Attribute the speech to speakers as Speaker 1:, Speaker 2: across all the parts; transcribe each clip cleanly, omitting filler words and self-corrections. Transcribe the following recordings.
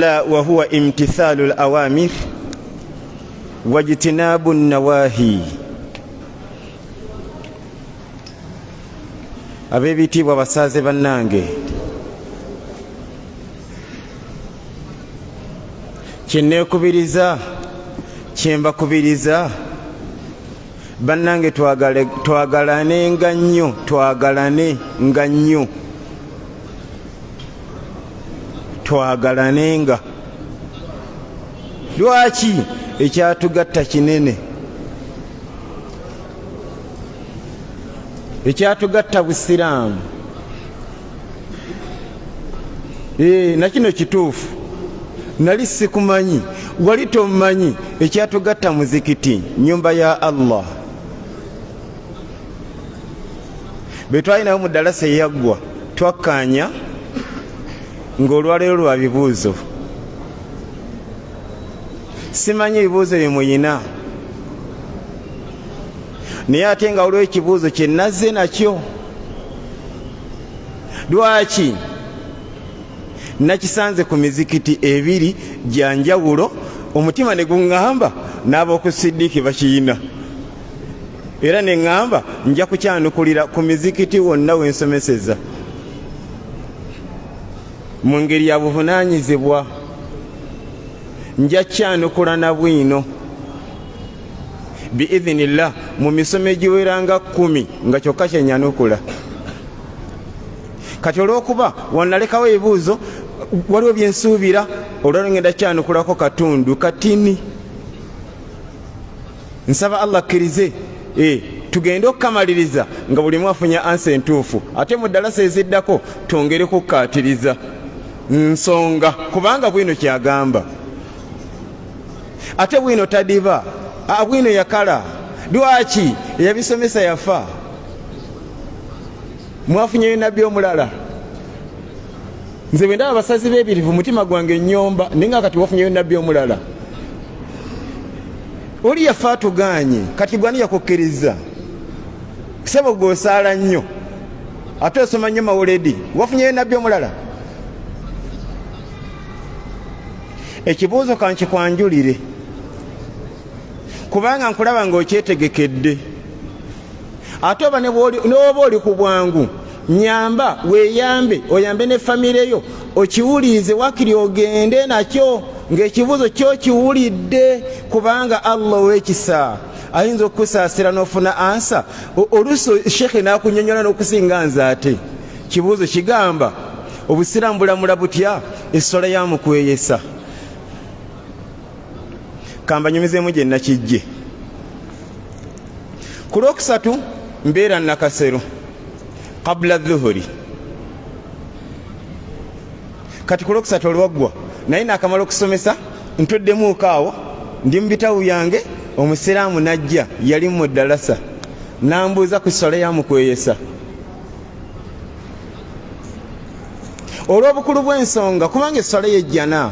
Speaker 1: وهو امتثال الأوامر واجتناب النواهي. Ab'ebitiibwa, basaaze bannange, kyenneekubiriza, kyembakubiriza bannange, twagalane nga nnyo, twagalane nga nnyo, twagalanenga. Lwaki? Ekyatugatta kinene, ekyatugatta busiraamu. Nakino kituufu, nali sikumanyi, wali tomanyi. Ekyatugatta muzikiti, nyumba ya Allah. Bwe twalinawo mu ddalasa eyaggwa, twakkaanya ng'olwaleero lwa bibuuzo. Simanyi ebibuuzo bye muyina, naye ate nga waliwo ekibuuzo kye nazze nakyo. Lwaki nakisanze ku mizikiti ebiri gya njawulo, omutima ne guŋŋamba n'ab'oku Siddiiki bakiyina, era ne ŋŋamba nja kukyanukulira ku mizikiti wonna wensomeseza mu ngeri ya buvunaanyizibwa. Nja kyanukula na bwino biidhinillah mu misomo egiweranga 10 nga kyokka kyenyanukula. Kati olw'okuba wanalekawo ebibuuzo, waliwo byensuubira olwalo ngenda kyanukulako katundu katini. Nsaba Allah akkirize, tugende okukamaliriza nga buli mu afunye ansa entuufu, ate mu ddalasa eziddako twongere kukkaatiriza nsonga, kubanga bwino kyagamba, ate bwino tadiba bwino yakala. Lwaki eyabisomesa yafa? Mwafunyeyo nabbi omulala? Nze bwe ndaba abasazi b'ebirivu, mutima gwange ennyomba, naye nga kati wafunyeyo nabbi omulala? Oli yafa atuganye, kati gwani yakukkiriza? Sebo, gwosaala nnyo ate osoma nnyo mawuledi, wafunyeyo nabbi omulala? Ekibuuzo kankikwanjulire, kubanga nkulaba ng'okyetegekedde, ate oba newoba oli ku bwangu, nyamba weeyambe, oyambe ne famire yo, okiwulirize wakiri ogende nakyo ng'ekibuuzo kyokiwulidde, kubanga Allah ow'ekisa ayinza okukusaasira n'ofuna ansa. Oluusi shekhe n'akunyonyola n'okusinga nze. Ate kibuuzo kigamba, obusiraamu bulamula butya essola ya mukweyesa? Kambanyumizeemu gye nakijje. Ku lwokusatu mbeera Nakasero qabula dhuhuri. Kati ku lwokusatu olwaggwa, naye nakamala okusomesa, ntuddemuuko awo, ndi mu bitabu byange, omusiraamu najja, yali mu ddalasa, nambuuza ku swala ya mukweyesa. Olw'obukulu bw'ensonga, kubanga esswala yejjana,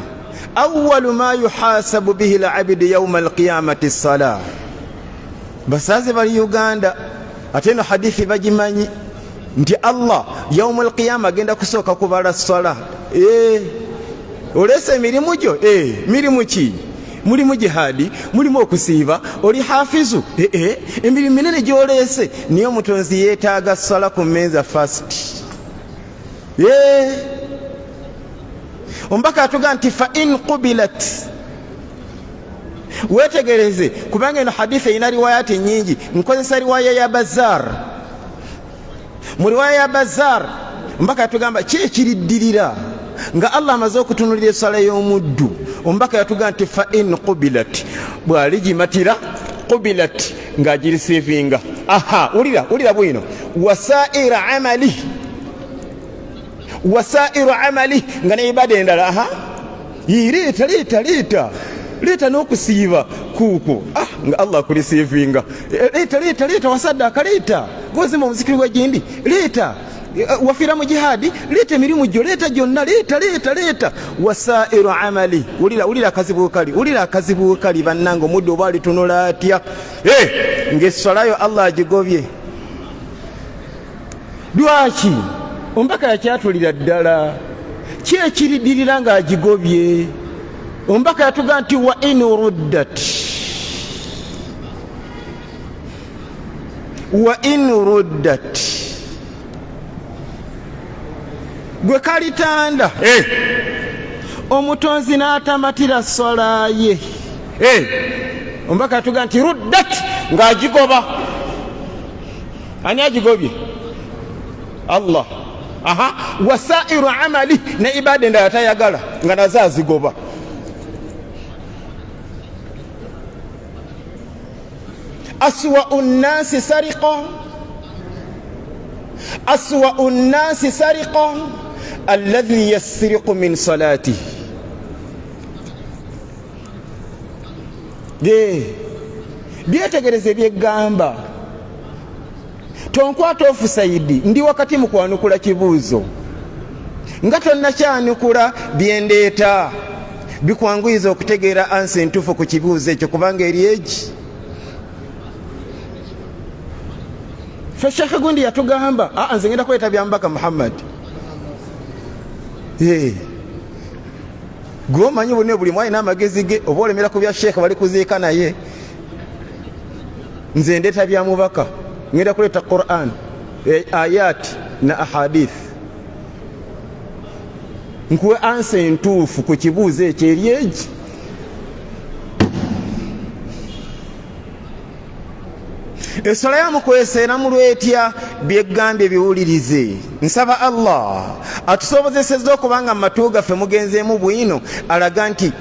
Speaker 1: awalu ma yuhasabu bihi labidu yauma alqiyamati sala. Basaaze bali Uganda, ate eno hadithi bagimanyi nti Allah yauma alqiyama agenda kusooka kubala swala. Oleese emirimu gyo, mirimu ki? Mulimu jihadi, mulimu okusiiba, oli hafizu, emirimu minene gyoleese, niye omutonzi yeetaaga swala ku mmeeza first. Omubaka atuga nti fa in qubilat. Wetegereze, kubanga eno hadithi erina riwayati nyingi, nkozesa riwaya ya Bazar. Mu riwaya ya Bazar, omubaka yatugamba ki ekiriddirira nga Allah amaze okutunulira eswala y'omuddu? Omubaka yatugamba nti fa in qubilat, bw'aligimatira, qubilat, ng'agirisiivinga. Aha, wulira, wulira bwino, wasaira amali, wasairu amali, nga ne ibada endala. Aha, leeta, leeta, leeta, leeta n'okusiiba kuukwo. Ah, nga Allah akurisiivinga. Leeta, leeta, leeta, wasaddaaka, leeta, gozimba omuzikiri gwegindi, leeta, wafiira mu jihaadi, leeta emirimu gyo, leeta gyonna, leeta, leeta, leeta, wasairu amali. Wulira, wulira akazibu kali, wulira akazibu kali bannange. Omuddu oba alitunula atya ng'esswalayo Allah agigobye? Lwaki? Omubaka yakyatulira ddala. Ki ekiridirira ng'agigobye? Omubaka yatuga nti wa in ruddat, wa in ruddat, gwe kalitanda
Speaker 2: eh.
Speaker 1: Omutonzi n'atamatira sola ye
Speaker 2: eh.
Speaker 1: Omubaka yatuga nti ruddat, ng'agigoba. Ani agigobye? Allah. Aha, wasairu amali, ne ibada endala tayagala nga nazo azigoba. Aswau nnasi sariqa, aswau nnasi sariqa alladhi yasriqu min salatihi. Byetegereze byeggamba, tonkwata ofusayidi, ndi wakati mu kwanukula kibuuzo nga tonnakyanukula. Byendeeta bikwanguyiza okutegeera ansi entuufu ku kibuuzo ekyo, kubanga eri egi fe Shekhe gundi yatugamba. Aa, nze ngenda kuleeta bya mubaka Muhammad. Gwe omanyi bune buli mwalina amagezi ge, oba olemera ku bya sheekhe bali kuziika, naye nze ndeeta bya mubaka. Ngenda kuleeta Quran, ayat na ahadith, nkuwe ansa entuufu ku kibuuzo ekyo eri egi. Eswala yamukwesa eramulwa etya? Byegambye biwulirize. Nsaba Allah atusobozesezza okuba nga mumatu gaffe mugenzeemu bwino alaga nti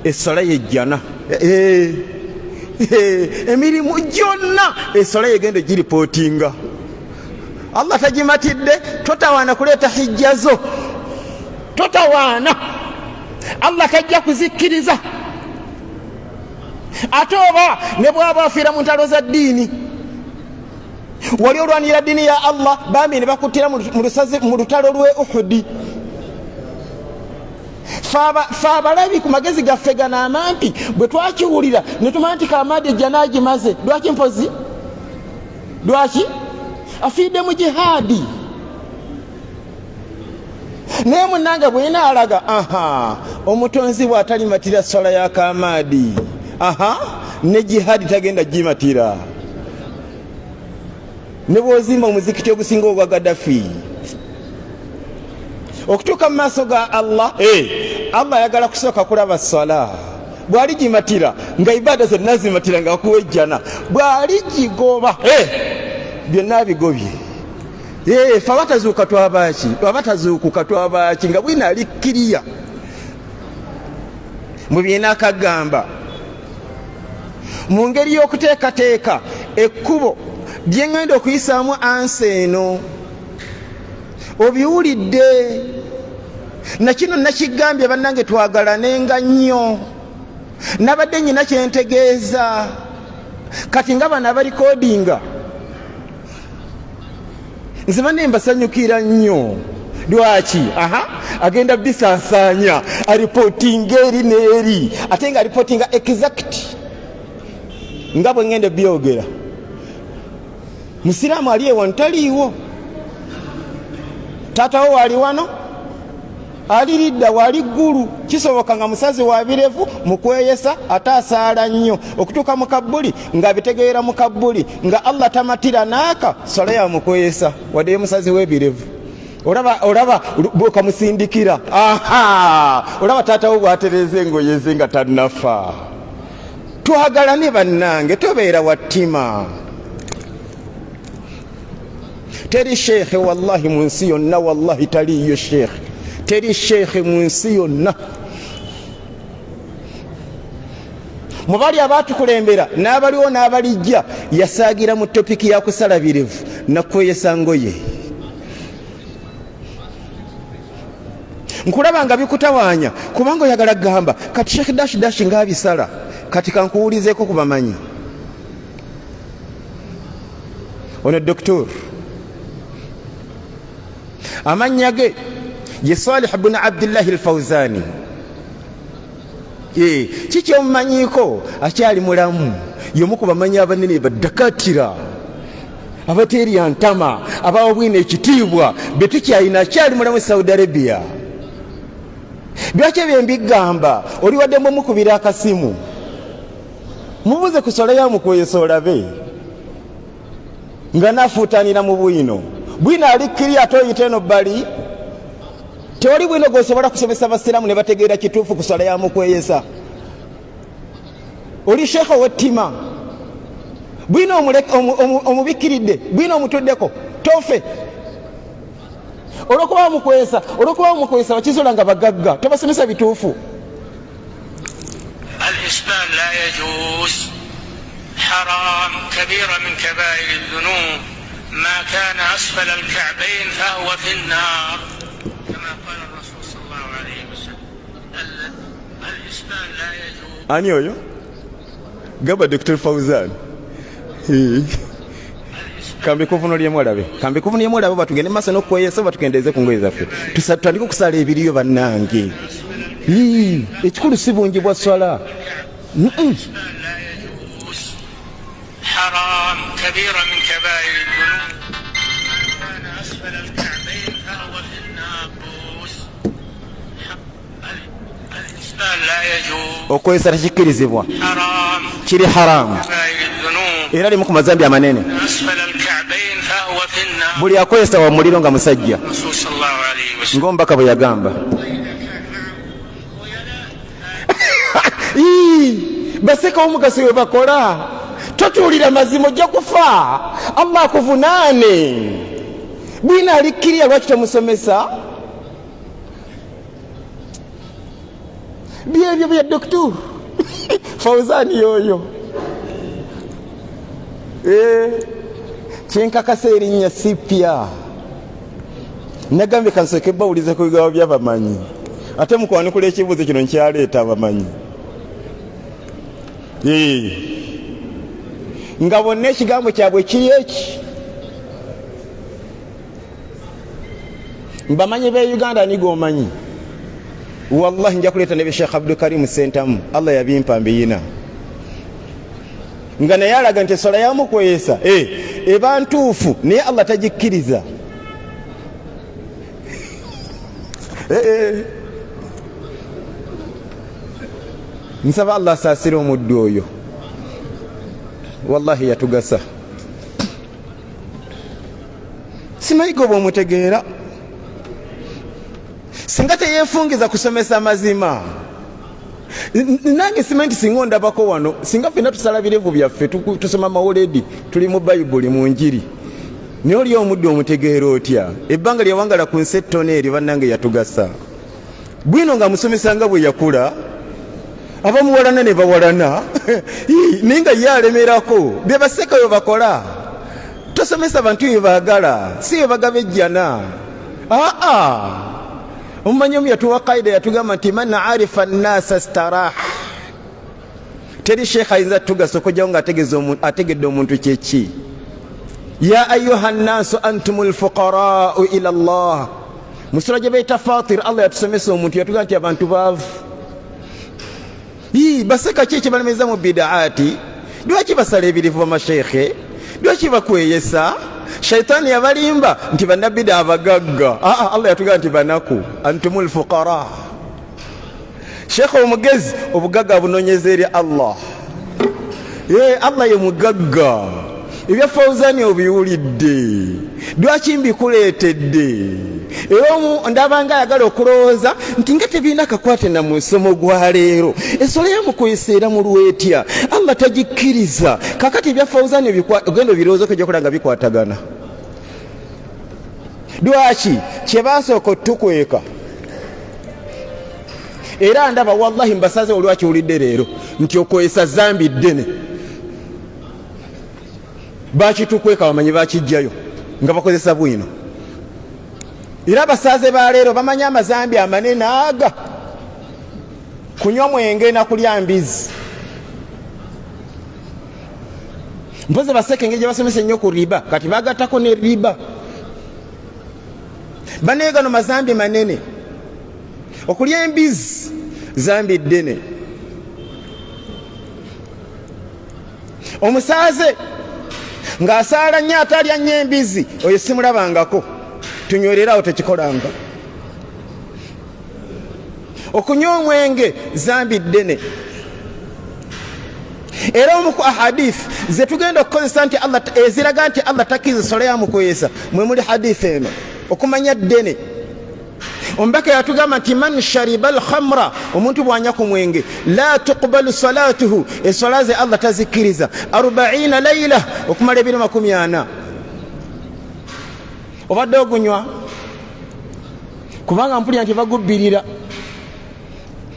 Speaker 1: eswala yejjana emirimu gyonna, eswala yegenda egiripootinga. Allah tagimatidde. Totawaana kuleeta hijja zo, totawaana, Allah tajja kuzikkiriza. Ate oba ne bwaba afiira mu ntalo za ddiini, wali olwanira ddiini ya Allah, bambi ne bakuttira mu lutalo lw'e Uhudi. Fe abalabi ku magezi gaffe gano amampi, bwe twakiwulira ne tumanya nti Kamaadi ejja n'agimaze. Lwaki? Mpozi lwaki afiidde mu jihaadi? Naye munange bwenaalaga, aha, omutonzi bw'atalimatira swala ya Kamaadi, aha, ne jihaadi tagenda gimatira, ne bw'ozimba omuzikiti ogusinga ogwa Gaddafi. Okutuuka mu maaso ga Allah, Allah ayagala kusooka kulaba swala. Bw'ali gimatira nga ibaada zonna zimatira nga akuwa ejjana, bw'ali gigoba, byonna abigobye. Fe abatazuuka twabaki? Abatazuukuka twabaki nga bwina ali kiriya mu byena akagamba mu ngeri y'okuteekateeka ekkubo lye ŋŋenda okuyisaamu ansa eno? Obiwulidde nakino nakigambye. Bannange, twagalanenga nnyo. Nabadde nyina kyentegeeza kati nga bano abalikodinga, nze banne mbasanyukira nnyo. Lwaki? Aha, agenda bisaasaanya, aripotinga eri n'eri, ate nga aripotinga exact nga bwe ŋŋenda byogera. Musiraamu ali ewano taliiwo, taatawo waali wano aliridda wali ggulu. Kisoboka nga musazi wa birevu mukweyesa, ate asaala nnyo okutuuka mu kabbuli ng'abitegeera mu kabbuli nga Allah tamatira naaka swala ya mukweyesa, wadde ye musazi w'ebirevu. Olaba, olaba bwokamusindikira, aha, olaba taatawo bwatereeza engoye ze nga tannafa. Twagalane bannange, tobeera wattima. Teri sheekhe wallahi mu nsi yonna, wallahi taliiyo sheekhe, teri sheekhe mu nsi yonna mu bali abatukulembera n'abaliwo n'abalijja yasaagira mu topiki ya kusala birevu nakweyesa ngoye. Nkulaba nga bikutawaanya kubanga oyagala kugamba kati Sheekh dash dash ng'abisala. Kati kankuwulizeeko ku bamanyi. Ono doktor amannya ge ye Salih bunu Abdillahi Alfauzani. Kiki omumanyiiko? Akyali mulamu, yomu ku bamanyi abanene badakatira abateerya ntama, abawa bwino ekitiibwa betukyalina. Akyali mulamu e Saudi Arabia. Lwaki ebyo mbigamba? Oli waddemu omukubira akasimu, mubuze ku swala ya mukweyesa olabe nga nafuutanira mu bwino. Bwino alikkiri ate oyita eno bbali. Tewali bwino gwosobola kusomesa basiraamu ne bategeera kituufu ku swala ya mukweyesa. Oli sheekha owettima, bwino omubikkiridde, bwino omutuddeko, tofe olwokuba bamukwesa, olwokuba bamukwesa bakizuula nga bagagga, tobasomesa bituufu.
Speaker 2: Al-isbal la yajuz haram kabira min kabair dhunub ma kana asfala al-ka'bayn fahuwa fi an-nar kama qala ar-rasul sallallahu alayhi wasallam. Al-isbal la yajuz.
Speaker 1: Ani oyo? Gamba Dr. Fauzan. Kambi kuvunulyemu olabe, kambi kuvunulyemu olabe, oba tugende maaso n'okweyesa oba tukendeeze ku ngoye zaffe, tutandike okusala ebiriyo bannange. Ekikulu si bungi bwa swala.
Speaker 2: Haram kabira min kabairi dhunub kana asfala al-ka'bayn fahuwa fi an-nar.
Speaker 1: Okwesa tekikkirizibwa, kiri haramu era limu ku mazambi amanene. Buli akwesa wa muliro nga musajja, ng'omubaka bwe yagamba. Basekawo omugaso bwe bakola. Totuulira mazima, ojja kufa, Allah akuvunaane. Bwina alikkirira, lwaki tomusomesa? Byebyo bya Doktor Fauzani yoyo. Kyenkakasa erinnya sipya. Nagambye kansooke bawulize ku bigambo by'abamanyi, ate mu kwanukula ekibuuzo kino nkyaleeta abamanyi nga bonna ekigambo kyabwe kiri eki. Mbamanyi be Uganda ni gomanyi, wallahi nja kuleeta ne Sheikh Abdul Karim Sentamu, Allah yabimpa mbiyina, nga naye alaga nti eswala yamukweyesa eba ntuufu, naye Allah tagikkiriza. Nsaba Allah asaasire omuddu oyo, wallahi yatugasa. Simanyi gwe bw'omutegeera, singa teyeefungiza kusomesa mazima. Nange simanyi nti singa ondabako wano, singa ffenna tusala birevu byaffe, tusoma mawuledi, tuli mu bayibuli mu njiri, naye oli omuddu omutegeera otya? Ebbanga lyawangala ku nsi ettono eryo bannange yatugasa bwino, nga musomesa nga bwe yakula, abamuwalana ne bawalana, naye nga ye alemerako. Bye baseka bwe bakola, tosomesa bantu bye baagala, si bye bagaba ejjana. Aa, omumanyi omu yatuwa kaida, yatugamba nti man arifa nnasa starah. Teri sheekh ayinza tugasa okujjawo nga ategedde omuntu kyeki. Ya ayuha nnaasu antum lfuqarau ila llah. Mu sura gye bayita Fatir, Allah yatusomesa omuntu, yatugamba nti abantu baavu. Baseka ki ekibalemeza mu bidaati? Lwaki basala ebirivu bamasheekhe? Lwaki bakweyesa? Shaitaani yabalimba nti bannabida abagagga. Allah yatugamba nti banaku, antum lfuqara. Sheekhe omugezi obugagga abunonyeza eri Allah. Allah ye mugagga. Ebya Fauzani obiwulidde, lwaki mbikuleetedde? Era omu ndabanga ayagala okulowooza nti nga tebirina kakwate na musomo gwa leero, eswala yamukuyisa era mulwetya, Allah tagikkiriza. Kakati ebya Fauzani ogenda obirowooza okujja okulaba nga bikwatagana. Lwaki kyebasooka otukweka? Era ndaba wallahi mbasaze olwakiwulidde leero nti okwesa zambi ddene, bakitukweka bamanyi bakijjayo nga bakozesa bwino. Era abasaze ba leero bamanyi amazambi amanene aga kunywa mwenge na kulya mbizi. Mpozi baseka engeri gye basomesa ennyo ku riba, kati bagattako ne riba. Banaye gano mazambi manene. Okulya embizi zambi ddene. Omusaaze ng'asaala nnyo ate alya nnyo embizi, oyo simulabangako, tunywererawo tekikolanga. Okunywa omwenge zambi ddene. Era omu ku ahadith zetugenda okukozesa nti Allah eziraga nti Allah takkiriza sola ya mukweyesa, mwe muli hadith eno okumanya ddene. Omubaka yatugamba nti man shariba alkhamra, omuntu bwanya ku mwenge, la tuqbalu salatuhu, esola ze Allah tazikkiriza 40 laila, okumala ebiro 40. Obadde ogunywa kubanga mpulira nti bagubbirira,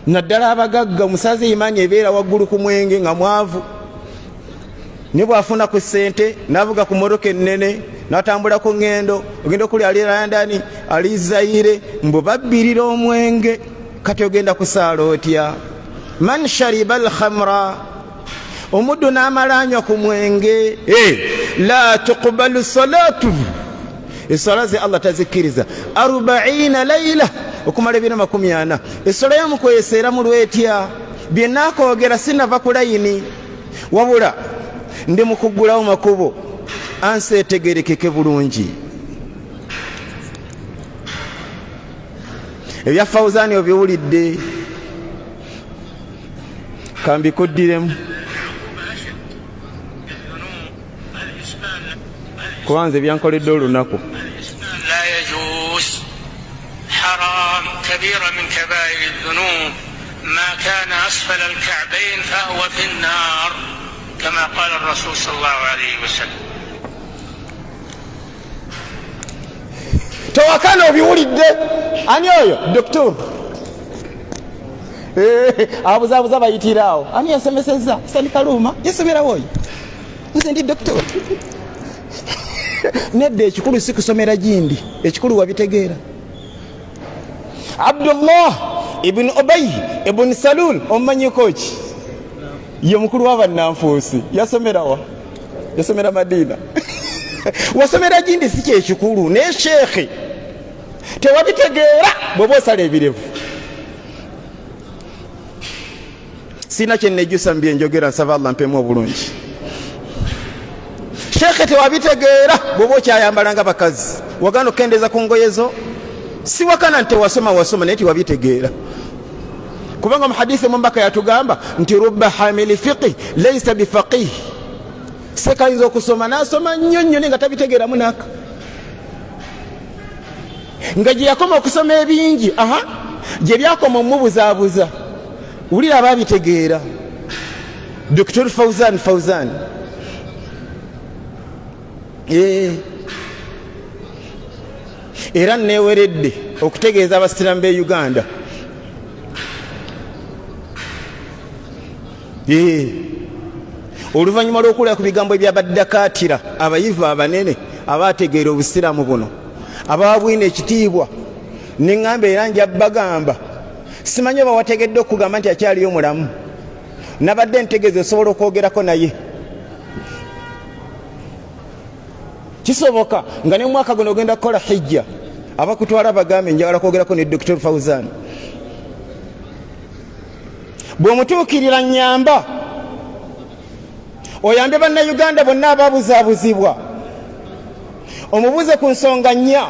Speaker 1: naddala abagagga. Omusazi imaani ebeera waggulu ku mwenge nga mwavu, ne bw'afuna ku ssente n'avuga ku mmotoka ennene n'atambula ku ŋŋendo, ogenda okuli ali London, ali Zaire, mbu babbirira omwenge. Kati ogenda kusaala otya? Man shariba alkhamra, omuddu n'amala anywa ku mwenge, la tuqbalu salatu, eswala ze Allah tazikkiriza 40 laila, okumala ebiro 40. Eswala y'omukwesa era mulwetya? Bye naakwogera sinava ku layini, wabula ndi mu kuggulawo makubo ansi etegerekeke bulungi. Ebya Fawuzani obiwulidde, kambikuddiremu kuba nze byankoledde olunaku.
Speaker 2: لا يجوز، حرام، كبيرة من كبائر الذنوب. ما كان أسفل الكعبين فهو في النار، كما قال الرسول صلى الله عليه وسلم.
Speaker 1: Towakana, obiwulidde. Ani oyo? Doktor abuzabuza bayitiraawo. Ani yasomeseza? Sani Kaluma yasomerawo oyo. Nze ndi doktor. Nedda, ekikulu si kusomera gindi, ekikulu wabitegeera. Abdullah ibn Obay ibn Salul omumanyiko ki? Ye mukulu w'abannanfuusi. Yasomerawa? Yasomera Madiina. Wasomera gindi si kyekikulu, naye sheekhe tewabitegeera bw'oba osala ebirevu. Sina kyenejjusa mu byenjogera, nsaba Allah mpemu obulungi. Sheekhe tewabitegeera bw'oba okyayambala nga bakazi, wagana okukendeeza ku ngoye zo. Siwakana nti tewasoma, wasoma, naye tewabitegeera, kubanga mu hadisi omubaka yatugamba nti rubba hamili fiqih laisa bifaqih. Sekayinza okusoma n'asoma nnyo nnyo naye nga tabitegeeramu naka nga gye yakoma okusoma ebingi, aha gye byakoma omubuzaabuza. Wulira ababitegeera, Dr Fauzan Fauzan. Era neeweredde okutegeeza abasiraamu b'e Uganda. Oluvannyuma lw'okuwulira ku bigambo ebyabaddakaatira abayivu abanene abategeera obusiraamu buno, ababwina ekitiibwa, neŋŋamba era nja bagamba, simanyi oba wategedde okugamba nti akyaliyo mulamu. Nabadde ntegeeza osobola okwogerako naye, kisoboka nga ne mwaka guno ogenda kukola hijja, abakutwala bagambe njagala kwogerako ne Dr Fauzan. Bw'omutuukirira nyamba oyambe bannayuganda bonna ababuzaabuzibwa, omubuuze ku nsonga nnya.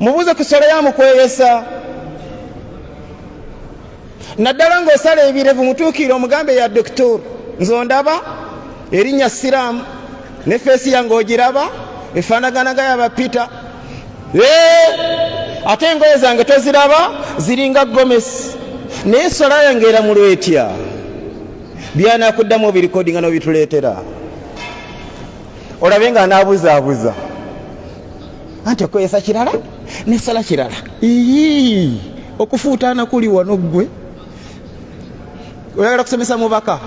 Speaker 1: Mubuuze ku solo ya mukweyesa, naddala ng'osala ebirevu. Mutuukirire omugambe, ya doktor, nze ondaba erinnya siraamu ne feesi yange ogiraba efaanaganaga yaba Peter, ate engoye zange toziraba ziringa gomesi, naye sola yange eramulwa etya? Byanakuddamu obirikodinga n'obituleetera, olabe nga anaabuzaabuza anti okweyesa kirala nesola kirala. Ii, okufuutaana kuli wano. Ggwe oyagala kusomesa mubaka,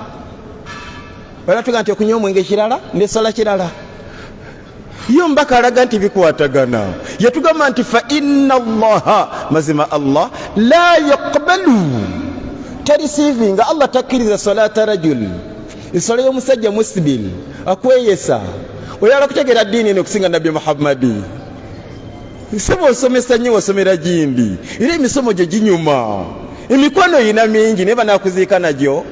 Speaker 1: oyagala tuga nti okunywa omwenge kirala nesola kirala. Ye omubaka alaga nti bikwatagana. Yatugamba nti fa inna Allaha, mazima Allah, la yaqbalu, tarisiivinga, Allah takkiriza salata rajul, esola y'omusajja musbil, akweyesa. Oyagala kutegeera ddiini eno okusinga Nabbi Muhammadi? Saba osomesa nnyo, wasomera gindi, era emisomo gye ginyuma, emikwano yina mingi, naye banakuziika nagyo.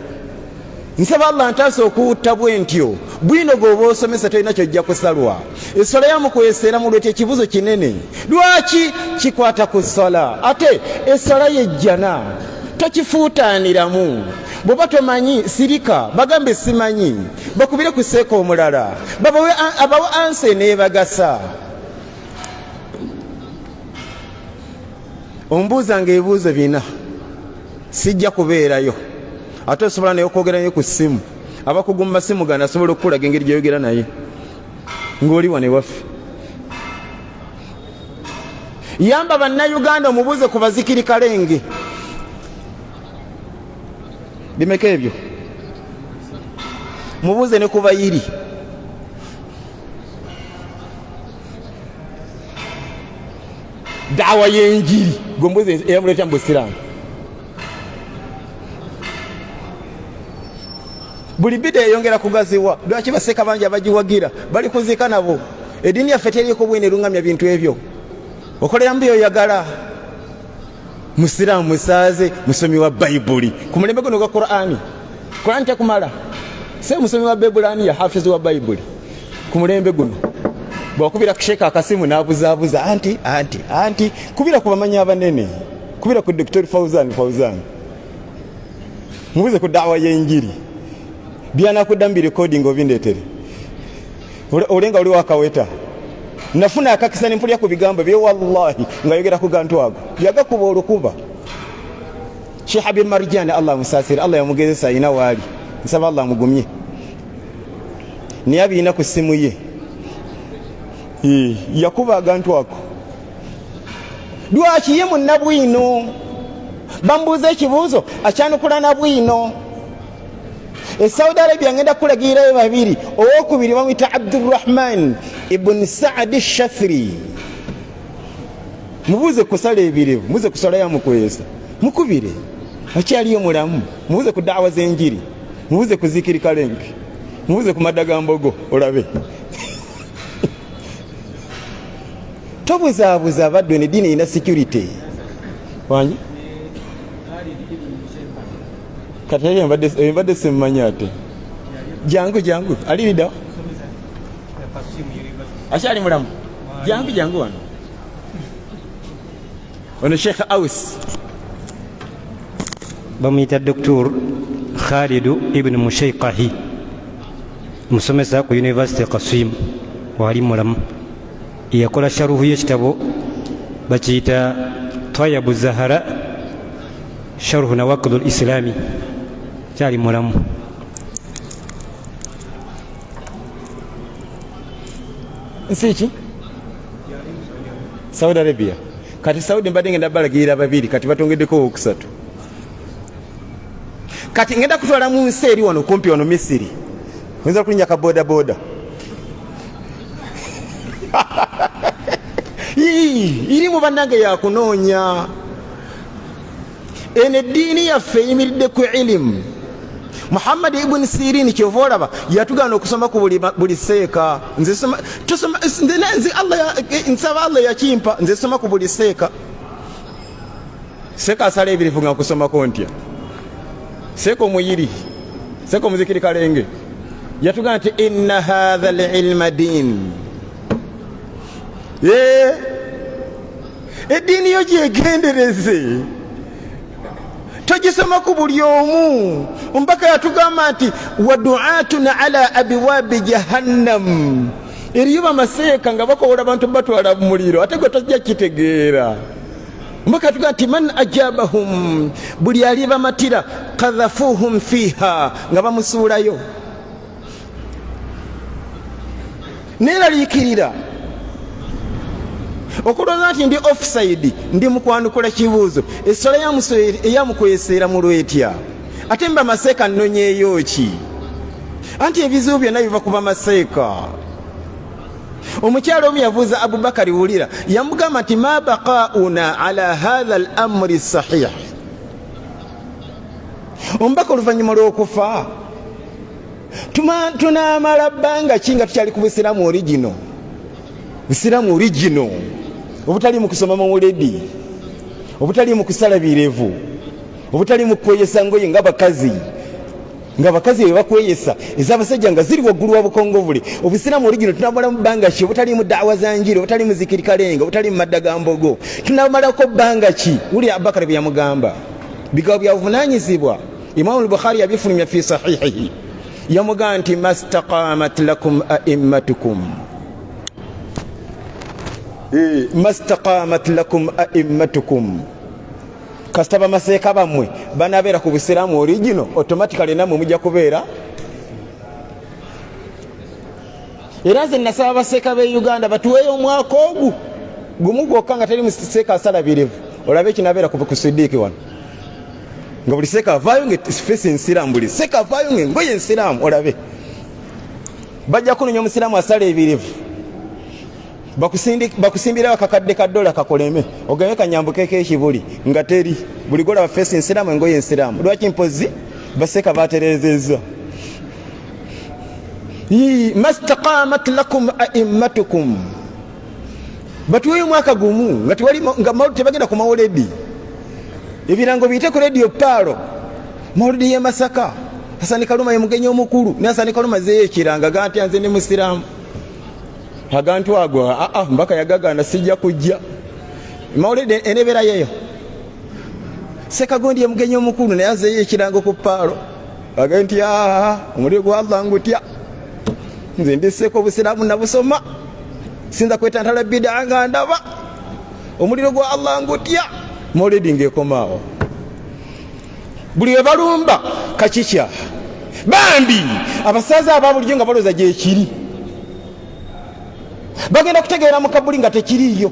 Speaker 1: Nsaba Allah ntaasa okuwutta bwe ntyo. Bwino gwoba osomesa tolina kyojja kusalwa. Eswala yamukweseera mu lwetyo ekibuzo kinene. Lwaki kikwata ku swala? Ate eswala yejjana tokifuutaaniramu. Bw'oba tomanyi sirika, bagambe simanyi, bakubire ku seeka omulala, babawe abawe ansa eneebagasa. Ombuuza nga ebibuuzo bina, sijja kubeerayo. Ate osobola naye okwogera naye ku ssimu. Abakugu mu masimu gano asobola okukulaga engeri gy'oyogera naye ng'oli wano ewaffe. Yamba bannayuganda omubuuze ku bazikiri kalenge. Bimeka ebyo? Mubuuze ne ku bayiri. Daawa y'enjiri gwe mbuuze eyamuleeta mu busiraamu. Buli bida eyongera kugaziwa. Lwaki baseeka bangi abagiwagira bali kuziika nabo? Eddiini yaffe teriiko bwino erungamya bintu ebyo. Okoleramu byoyagala. Musiraamu musaaze, musomi wa Bayibuli ku mulembe guno gwa Qur'ani. Qur'ani tekumala. Se musomi wa Bebulaniya, hafizi wa Bayibuli ku mulembe guno. Bwakubira ku sheeka akasimu n'abuzaabuza anti anti anti, kubira ku bamanyi abanene, kubira ku Dr. Fauzan Fauzan, mubuze ku daawa y'enjiri, byanakuddamu birekodinga obindeetere. Olenga oli wakaweta. Nafuna akakisa ne mpulira ku bigambo bye, wallahi ng'ayogera ku gantu ago yagakuba olukuba. Sheikh Habib Marjani Allah amusaasire, Allah yamugezesa, alina waali, nsaba Allah amugumye, naye abirina ku ssimu ye. Yakuba agantu ako. Lwaki ye munnabwino? Bamubuuza ekibuuzo akyanukula na bwino. E Saudi Arabia ngenda kulagirirayo babiri. Owokubiri bamuyita Abdurrahman ibn Saadi Shathri. Mubuuze kusala ebirevu, mubuuze kusala ya mukwesa, mukubire akyaliyo mulamu, mubuuze ku daawa z'enjiri, mubuuze ku zikiri kalenke, mubuuze ku madda ga mbogo olabe. Tobuzaabuza abaddu, eno eddiini erina security. Wangi kati eyo mbadde simmanyi ate. Jangu jangu, alirida akyali mulamu. Jangu jangu wano. Ono Sheikh Aus
Speaker 3: bamuyita Dr. Khalidu ibn Mushaikahi, musomesa ku University Qasim, wali mulamu. Yakola sharuhu y'ekitabo bakiyita Tayabu Zahara Sharuhu Nawakidu Islami, kyali mulamu.
Speaker 1: Nsi ki? Saudi Arabia. Kati Saudi mbadde ngenda balagirira babiri, kati batongeddeko owokusatu. Kati ngenda kutwala mu nsi eri wano kumpi wano Misiri. Oyinza kulinnya ka boda boda. Iri mu bannange yakunoonya. Eno eddiini yaffe eyimiridde ku ilimu. Muhammad ibn Sirin kyova olaba yatugaana okusoma ku buli seeka. Nze soma, tusoma, nze, nze Allah, nsaba Allah yakimpa, nze soma ku buli seeka. Seeka asala ebirifu nga nkusomako ntya? Seeka omuyiri, seeka omuzikiri kalenge yatugamba nti inna hadha alilma din. Eddiini yo gyegendereze, togisoma ku buli omu. Omubaka yatugamba nti waduatuna ala abiwabi jahannam, eriyo bamaseeka nga bakowola abantu batwala muliro, ate gwe tojja kitegeera. Omubaka yatugamba nti man ajabahum, buli alibamatira, kadhafuhum fiha, nga bamusuulayo. Neeraliikirira okulowooza nti ndi offside, ndi mukwanukula kibuuzo. Esswala eyamukweseera mu lwetya, ate mba maseeka nnonyeeyo ki? Anti ebizibu byonna biva ku bamaseeka. Omukyala omu yabuuza Abubakari, wulira, yamugamba nti ma baqauna ala hatha al amri sahih. Omubaka oluvannyuma lw'okufa tunaamala bbanga ki nga tukyali ku busiraamu origino? Busiraamu origino obutali mu kusoma mawuledi, obutali mu kusala birevu, obutali mu kukweyesa ngoye nga bakazi. Nga abakazi bwe bakweyesa ez'abasajja nga ziri waggulu wa bukongovule. Obusiraamu oligino tunamalamu bbanga ki obutaliimu daawa za njiri, obutaliimu zikiri kalenga, obutaliimu madda ga mbogo? Tunamalako bbanga ki? Wulira Abubakari bye yamugamba, bigabo bya buvunaanyizibwa. Imamu al-Bukhari yabifulumya fi sahihihi, yamugamba nti mastaqamat lakum a'immatukum, mastaqamat lakum a'immatukum, kasita bamaseeka bammwe banabeera ku busiraamu origino, automatically nammwe mujja kubeera. Era nze nasaba baseeka b'e Uganda batuweeyo omwaka ogu gumu gwokka nga teri museeka asala birevu, olabe ekinabeera ku Sidiiki wano, nga buli seeka avaayo nga fesi ensiraamu, buli seeka avaayo nga engoye ensiraamu, olabe bajja kunonya omusiraamu asala ebirevu, bakusimbirawo akakadde ka dola kakoleme ogende kanyambukeko ekibuli nga teri, buli golaba fesi ensiraamu, engoye ensiraamu. Lwaki? Mpozi baseeka baterezezza. Mastaqamat lakum a'immatukum, batuweyo omwaka gumu nga tewali, nga tebagenda ku mawuledi, ebirango biyite ku radio Paalo, mawuledi y'e Masaka, Hasani Kaluma ye mugenyi omukulu. Ne Hasani Kaluma zeeyo ekiranga ga nti nze ndi musiraamu, agantu ago aa mbaka yagaganda sijja kujja mawuledi enebeera yeyo. Sekagondi ye mugenyi omukulu, naye azeeyo ekirango ku Paalo agambye nti aa omuliro gwa Allah ngutya, nze ndiseko obusiraamu nabusoma, sinza kwetantala bidaa nga ndaba omuliro gwa Allah ngutya. Mawuledi ng'ekomaawo buli we balumba kakikya bambi abasaza aba bulijjo nga balowooza gyekiri, bagenda kutegeera mu kabuli nga tekiriiyo.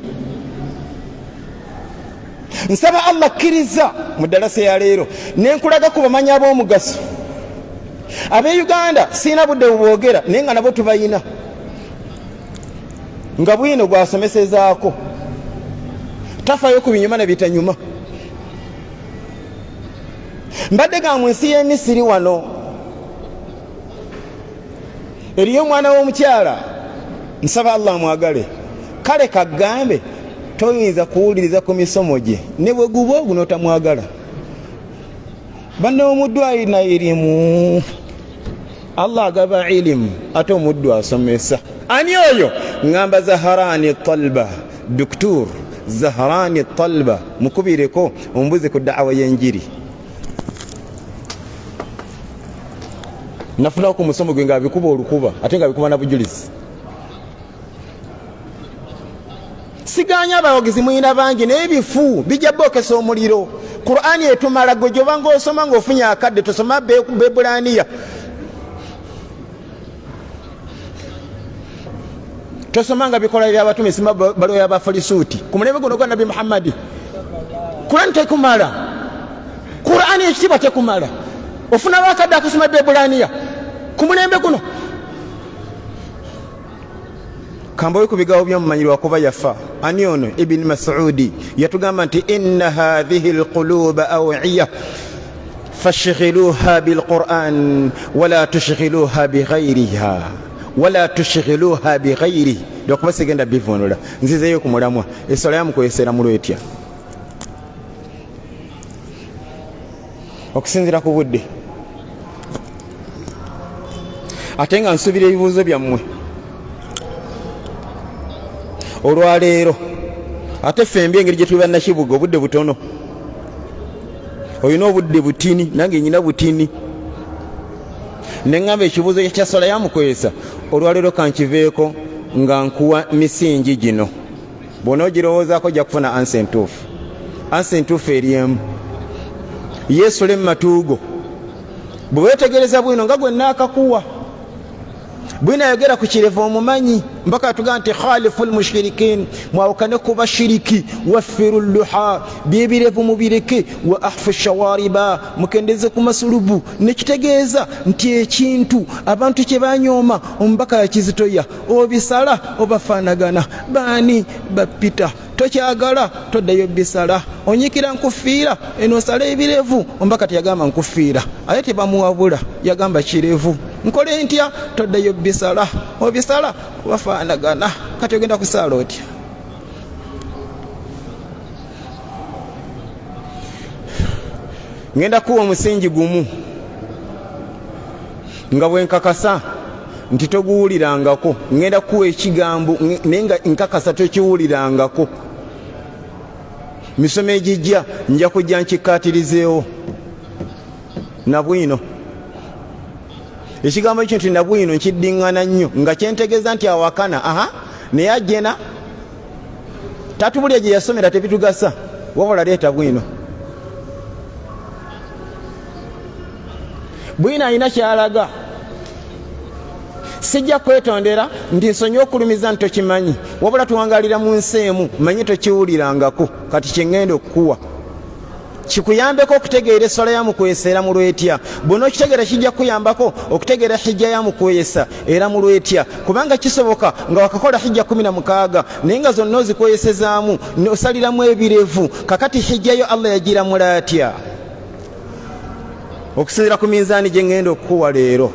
Speaker 1: Nsaba Allah kkiriza mu ddalasa ya leero nenkulaga ku bamanyi ab'omugaso ab'e Uganda. Siina budde bubwogera, naye nga nabo tubayina nga bwino gwasomesezaako, tafayo ku binyuma ne bitanyuma. Mbadde ga mu nsi y'e Misiri wano eriyo omwana w'omukyala, nsaba Allah amwagale, kale kagambe toyinza kuwuliriza ku misomo gye ne bwe guba ogu n'otamwagala. Banne omuddu alina irimu, Allah agaba ilimu ate omuddu asomesa. Ani oyo? Ŋŋamba Zaharani Talba, Duktur Zaharani Talba, mukubireko ombuzi ku daawa y'enjiri. Nafunako ku musomo gwe ng'abikuba olukuba ate ng'abikuba na bujulizi. Siganya abawagizi muyina bangi, naye bifu bijja bookesa omuliro. Qur'ani etumala gwe gyoba ng'osoma ng'ofunye akadde, tosoma Bebulaniya, tosoma nga bikola byabatume, sima balo y'abafalisuuti ku mulembe guno gwa Nabbi Muhammadi. Qur'ani tekumala, Qur'ani ekitiibwa tekumala. Ofuna bakadde akusoma Bebulaniya ku mulembe guno. Kambawe ku bigambo by'omumanyi lwakuba yafa. Ani ono? Ibini Masudi yatugamba nti inna hathihi lquluba awiya fashghiluha bilquran wala tushghiluha bighairiha, wala tushghiluha bighairi. Lwakuba sigenda bivunula, nzizeyo ku mulamwa. Eswala yamukwesera mu lwetya okusinzira ku budde, ate nga nsuubira ebibuuzo byammwe olwaleero. Ate ffembi engeri gye tuli bannakibuga, obudde butono, olina obudde butini, nange nyina butini. Neŋŋamba ekibuuzo kya swala yamukwesa olwaleero kankiveeko nga nkuwa misingi gino, bw'onoogirowoozaako ojja kufuna ansa entuufu. Ansa entuufu eri emu, yeesula emmatuugo. Bwe weetegereza bwino nga gwe naakakuwa bwino ayogera ku kirevu omumanyi mpaka atugaa nti khalifu lmushirikin, mwawukane ku bashiriki, waffiru luha, byebirevu mubireke, wa ahfu shawariba, mukendeze ku masulubu. Nekitegeeza nti ekintu abantu kye banyooma omubaka yakizitoya, obisala obafaanagana baani bapita, tokyagala toddayo bisala, onyikira nkufiira eno osala ebirevu. Omubaka teyagamba nkufiira, ate tebamuwabula, yagamba kirevu. Nkole ntya? Toddayo bisala, obisala bafaanagana. Kati ogenda kusaala otya? Ngenda kuwa omusingi gumu. Nga bwe nkakasa nti toguwulirangako, ŋŋenda kukuwa ekigambo naye nga nkakasa tokiwulirangako. Misomo egijja nja kujja nkikkaatirizeewo na bwino. Ekigambo ekyo nti nabwino nkiddiŋŋana nnyo nga kyentegeeza nti awakana, aha, naye ajjena tatubulya gye yasomera tebitugasa, wabula leeta bwino. Bwino alina kyalaga. Sijja kwetondera nti nsonyiwa okulumiza nti tokimanyi, wabula tuwangalira mu nsi emu, manyi tokiwulirangako. Kati kye ŋŋenda okukuwa kikuyambeko okutegeera esswala ya mukwesa era mulwetya. Bw'onookitegeera kijja kukuyambako okutegeera hijja ya mukwesa era mulwetya, kubanga kisoboka nga wakakola hijja 16 naye nga zonna ozikweyesezaamu osaliramu ebirevu. Kakati hijja yo Allah yagiramula atya? Okusinziira ku minzaani gye ŋŋenda okukuwa leero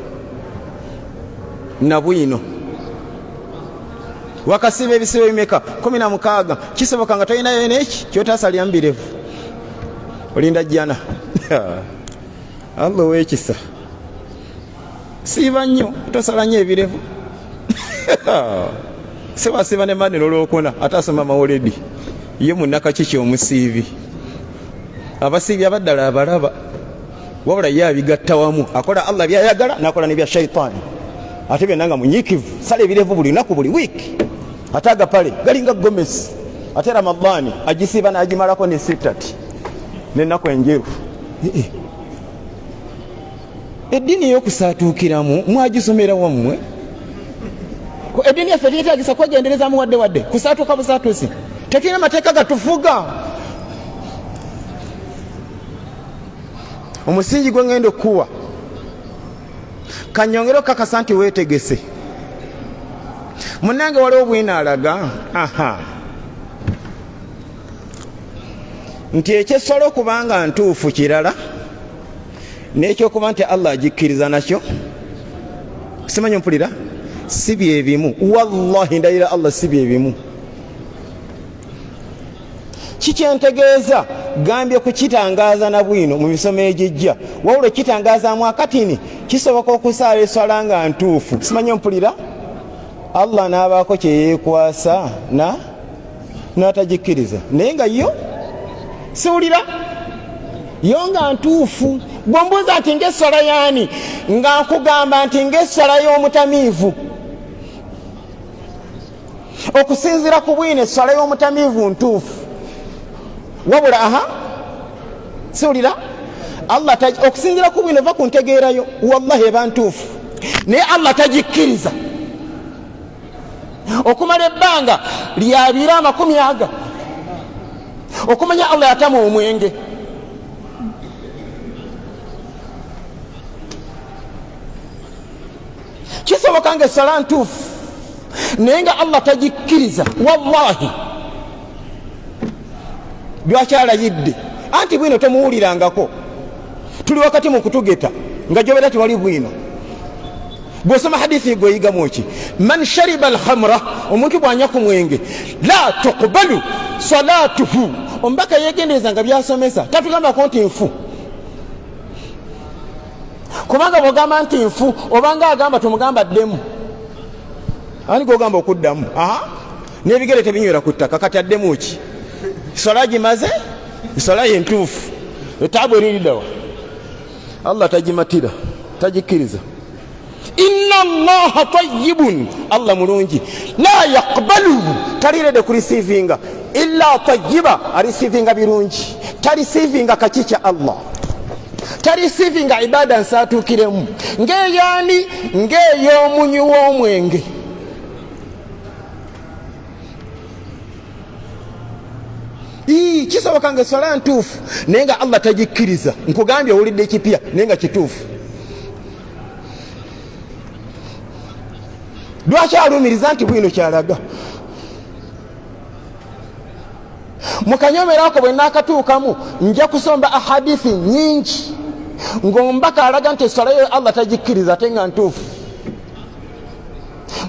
Speaker 1: na bwino. Wakasiiba ebisibo bimeka? 16. Kisoboka nga tolinayo neki kyotasalira mu birevu, olinda jjana. Allah ow'ekisa, siiba nnyo, tosala nnyo ebirevu. Sewasiiba ne mani lolwokuna ate asoma mawuledi ye munnakakiki omusiibi. Abasiibi abaddala abalaba, wabula ye abigatta wamu, akola Allah byayagala nakola nebya shaitaani, ate byonna nga munyiikivu. Sala ebirevu buli lunaku, buli wiiki, ate agapale galinga gomesi, ate Ramadhaani agisiiba n'agimalako ne sittati n'ennaku enjeru. Eddiini ey'okusaatuukiramu mwagisomera wammwe? Eddiini yaffe teyetagisa kwegenderezamu wadde wadde kusaatuuka busaatuusi. Tetulina mateeka gatufuga. Omusingi gwe ŋŋenda okukuwa kanyongere okukakasa nti weetegese. Munnange, waliwo bwino alaga aha nti ekyesswala okubanga ntuufu kirala n'ekyokuba nti Allah agikkiriza nakyo. Simanyi mpulira, si byebimu. Wallahi ndayira Allah, si byebimu. Kikyentegeeza gambye kukitangaaza na bwino mu misomo egijja, wabula okukitangazaamu akatini kisoboka okusaala eswala nga ntuufu. Simanyi mpulira, Allah n'abaako kye yeekwasa na n'atagikkiriza, naye nga yo siwulira yo nga ntuufu. Bwombuuza nti ng'esswala yaani, nga nkugamba nti ng'esswala y'omutamiivu. Okusinziira ku bwino esswala y'omutamiivu ntuufu, wabula aha siwulira Allah okusinziira ku bwino va ku ntegeerayo, wallahi eba ntuufu, naye Allah tagikkiriza okumala ebbanga lyabira amakumi aga okumanya Allah yatama omwenge. Kisoboka nga essala ntuufu naye nga Allah tagikkiriza. Wallahi lwaki alayidde? Anti bwino tomuwulirangako, tuli wakati mu kutugeta nga gyobeera tewali bwino. Bw'osoma hadithi gweoyigamu ki? Man shariba alhamra, omuntu bw'anywa ku mwenge, la tuqbalu salatuhu. Omubaka yegendereza nga byasomesa tatugambako nti nfu, kubanga bwogamba nti nfu obanga agamba tumugamba ddemu. Ani gwogamba okuddamu? Aha, n'ebigere tebinywera ku ttaka, kati addemu ki? Swala gimaze, swala ye ntuufu, etaabu eririddawa? Allah tagimatira, tagikkiriza. Inna allaha tayyibun, Allah mulungi, la yaqbalu, talirede kurisiivinga illa tayyiba, arisiivinga birungi, tarisiivinga kakikya Allah, tarisiivinga ibada nsaatuukiremu ng'eyani, ng'ey'omunywi w'omwenge. Kisoboka nga eswala ntuufu naye nga Allah tagikkiriza. Nkugambye owulidde ekipya naye nga kituufu. Lwaki alumiriza nti bwino kyalaga? Mukanyomero ako bwe naakatuukamu nja kusomba ahadithi nyingi ng'omubaka alaga nti eswala yo Allah tagikkiriza ate nga ntuufu.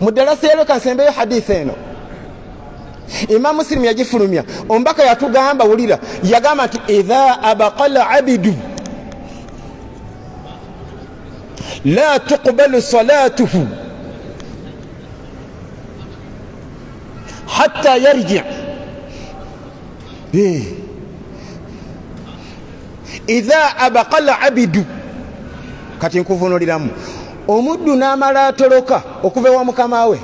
Speaker 1: Mu ddalasa ero kansembeyo hadithi eno, Imam Muslim yagifulumya. Omubaka yatugamba, wulira, yagamba nti idha abaqa labidu La tuqbalu salatuhu hatta yarji. Idha abaqa labidu, kati nkuvunuliramu omuddu n'amala atoloka okuva ewa mukama we,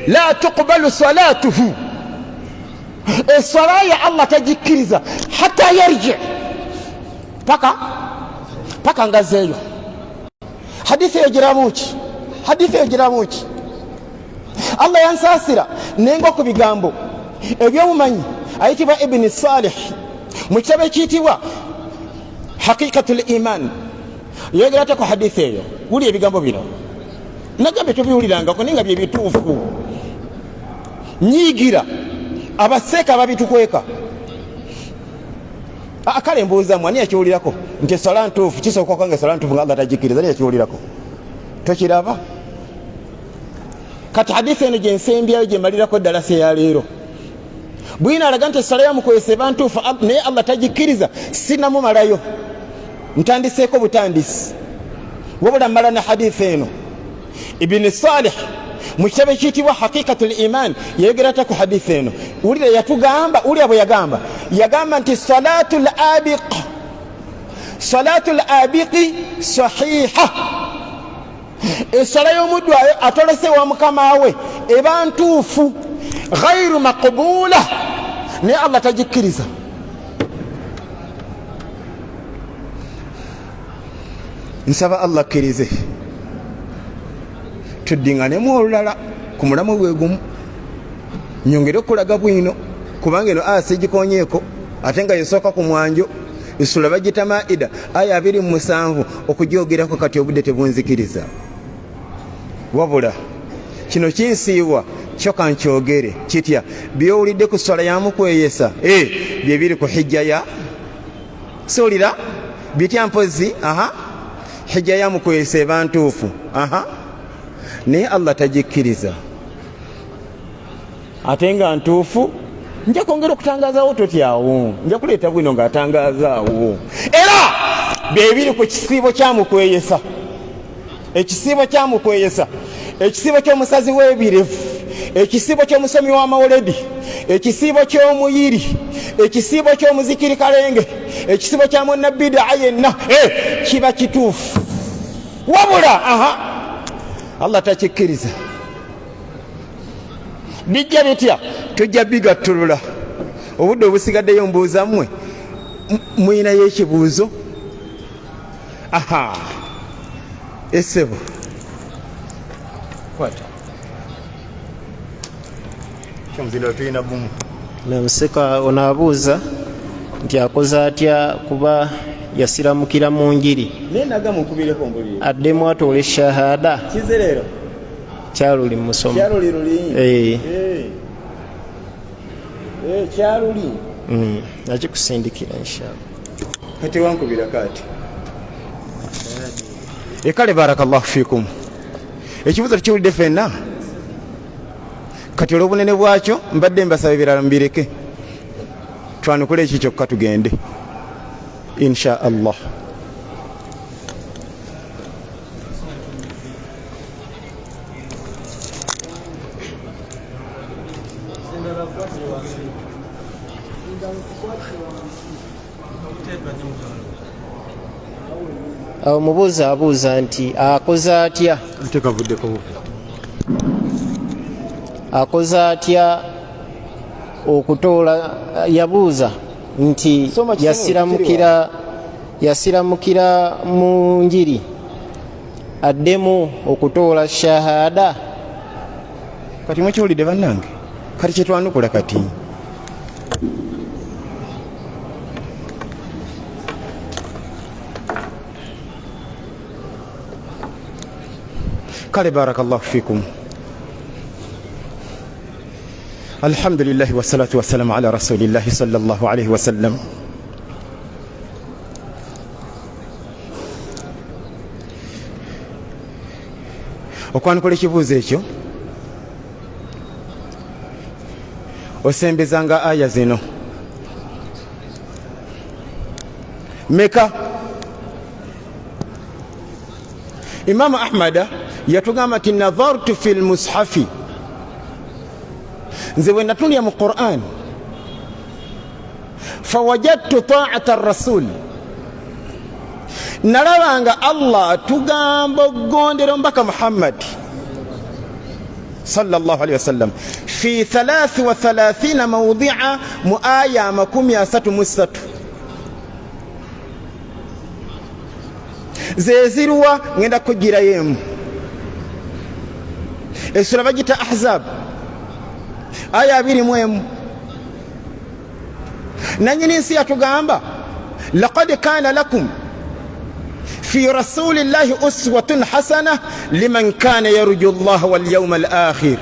Speaker 1: la tuqbalu salatuhu, eswala ya Allah tagikkiriza hatta yarji, paka ngazeeyo. Hadithi eyo giramuki? Hadithi eyo giramuki? Allah yansaasira nenga ku bigambo ebyomumanyi ayitibwa Ibini Salih mu kitabo ekiyitibwa Haqiqatu l Iman, yogera ate ku hadithi eyo. Wuli ebigambo bino nagambye tobiwulirangako, naye nga byebituufu. Nyiigira abaseeka babitukweka. Kale mbuuzamu, ani yakiwulirako nti eswala ntuufu? Kisooka okuba nga eswala ntuufu nga Allah tagikkiriza. Ani yakiwulirako? Tokiraba? Kati hadithi eno gyensembyayo gyemalirako ddala se ya leero, bwina alaga nti eswala yamukwesa eba ntuufu naye Allah tagikkiriza. Sinamumalayo, ntandiseeko butandisi, wabula mmala ne hadithi eno. Ibini Salih mu kitabo ekiyitibwa Haqiqatu l Iman yayogera ata ku hadithi eno? Wulira yatugamba, wulira bwe yagamba. Yagamba nti salatu l abiq, salatu l abiqi sahiha, eswala y'omuddu atolese wa mukama we eba ntuufu, ghairu maqbula, naye Allah tagikkiriza. Nsaba Allah akkirize tuddinganemu olulala ku mulamu gwe gumu, nyongere okulaga bwino, kubanga eno aya sigikonyeeko ate nga yesooka ku mwanjo. Esula bagita Maida aya 27, okugyogerako kati obudde tebunzikiriza. Wabula kino kinsiiwa kyo kankyogere kitya, byowulidde ku swala yamukweyesa bye biri ku hijja ya siwulira bitya mpozi. Aha, hijja yamukweyesa eba ntuufu, aha, naye Allah tagikkiriza ate nga ntuufu. Nja kwongera okutangazaawo, totyawo, nja kuleeta bwino ng'atangazaawo. Era byebiri ku kisiibo kyamukweyesa, ekisiibo kyamukweyesa, ekisiibo ky'omusazi w'ebirevu, ekisiibo ky'omusomi w'amawuledi, ekisiibo ky'omuyiri, ekisiibo ky'omuzikiri kalenge, ekisiibo kya munnabidaa yenna, kiba kituufu, wabula aha Allah takikkiriza. Bijja bitya? Tujja bigattulula obudde obusigaddeyo. Mbuuza mmwe, muyinayo ekibuuzo? Aha, esebo kwata kyomuzindalo, tulina gumu.
Speaker 4: Namuseka ono abuuza nti akoze atya kuba yasiramukira mu njiri,
Speaker 1: naye naga munkubireko mbulire,
Speaker 4: addemu atoole shahada?
Speaker 1: Kize leero.
Speaker 4: Kyaluli musomo.
Speaker 1: Kyaluli luli. Kyaluli.
Speaker 4: Nakikusindikira inshallah.
Speaker 1: Kati wankubira kati ekale. Barakallahu fikum. Ekibuzo tukiwulidde ffenna. Kati olw'obunene bwakyo mbadde mbasaba ebirala mubireke, twanukule eki kyokka tugende insha Allah.
Speaker 4: Awo mubuuza abuuza nti akoze atya,
Speaker 1: ate kavuddeko buvi,
Speaker 4: akoze atya okutoola, yabuuza nti
Speaker 1: Soma kisome,
Speaker 4: yasiramukira mu njiri, addemu okutoola shahada?
Speaker 1: Kati mukiwulidde bannange, kati kyetwanukula kati. Kale barakallahu fikum. Alhamdulillahi wassalatu wassalamu ala rasulillahi sallallahu alaihi wasallam. Okwanukula ekibuuzo ekyo, osembezanga aya zino meka? Imamu Ahmada yatugamba nti nadhartu fi lmushafi, nze bwe natulya mu Quran, fawajadtu taata rasul, nalaba nga Allah atugamba okugondera omubaka Muhammadi sallallahu alaihi wasallam fi 33 mawdia, mu aya 33 zeziruwa. Ngenda kugirayo emu, esula bagita Ahzab, aya 21. Nanyini nsi yatugamba laqad kana lakum fi rasulillahi uswatun hasana liman kana yarju llaha walyauma al akhir.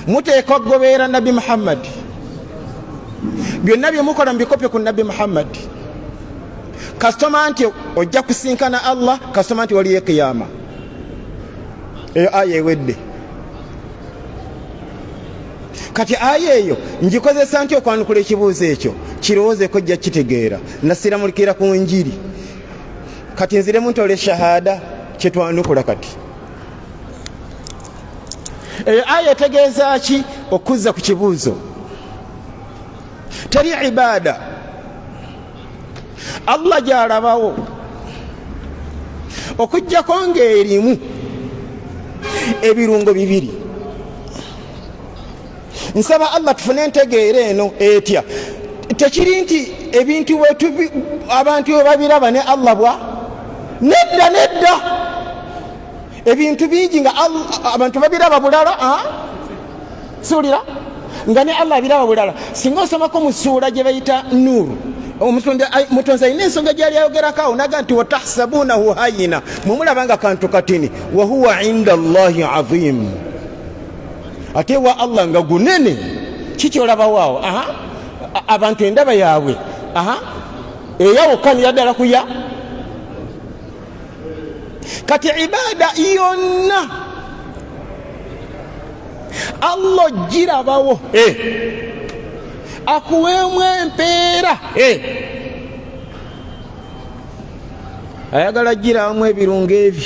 Speaker 1: Muteeka okugoberera Nabbi Muhammadi, byonna byemukola mubikope ku Nabbi Muhammadi. Kasitoma nti ojja kusinkana Allah, kasitoma nti waliyo ekiyama. Eyo aya ewedde. Kati aya eyo ngikozesa nti okwanukula ekibuuzo ekyo, kirowoozeeko, ojja kitegeera. Nasiramukira ku njiri, kati nziremu ntole shahada kyetwanukula. Kati eyo aya etegeeza ki? Okuzza ku kibuuzo, teri ibaada Allah gyalabawo okugjako ng'erimu ebirungo bibiri. Nsaba Allah tufune entegeera eno etya. Tekiri nti ebintu abantu bwe babiraba ne Allah bwa nedda nedda. Ebintu bingi nga abantu babiraba bulala, siwulira nga ne Allah abiraba bulala. Singa osomako mu ssuula gye bayita Nuuru, Omutonzi alina ensonga gyali ayogerako awo, naga nti watahsabunahu hayina, mwemulaba nga kantu katini, wahuwa inda Allahi azim, ate wa Allah nga gunene. Kikyolabawo awo abantu endaba yaabwe eyawukanira ddala kuya. Kati ibaada yonna Allah ogirabawo akuweemu empeera, ayagala girabamu ebirungo ebi.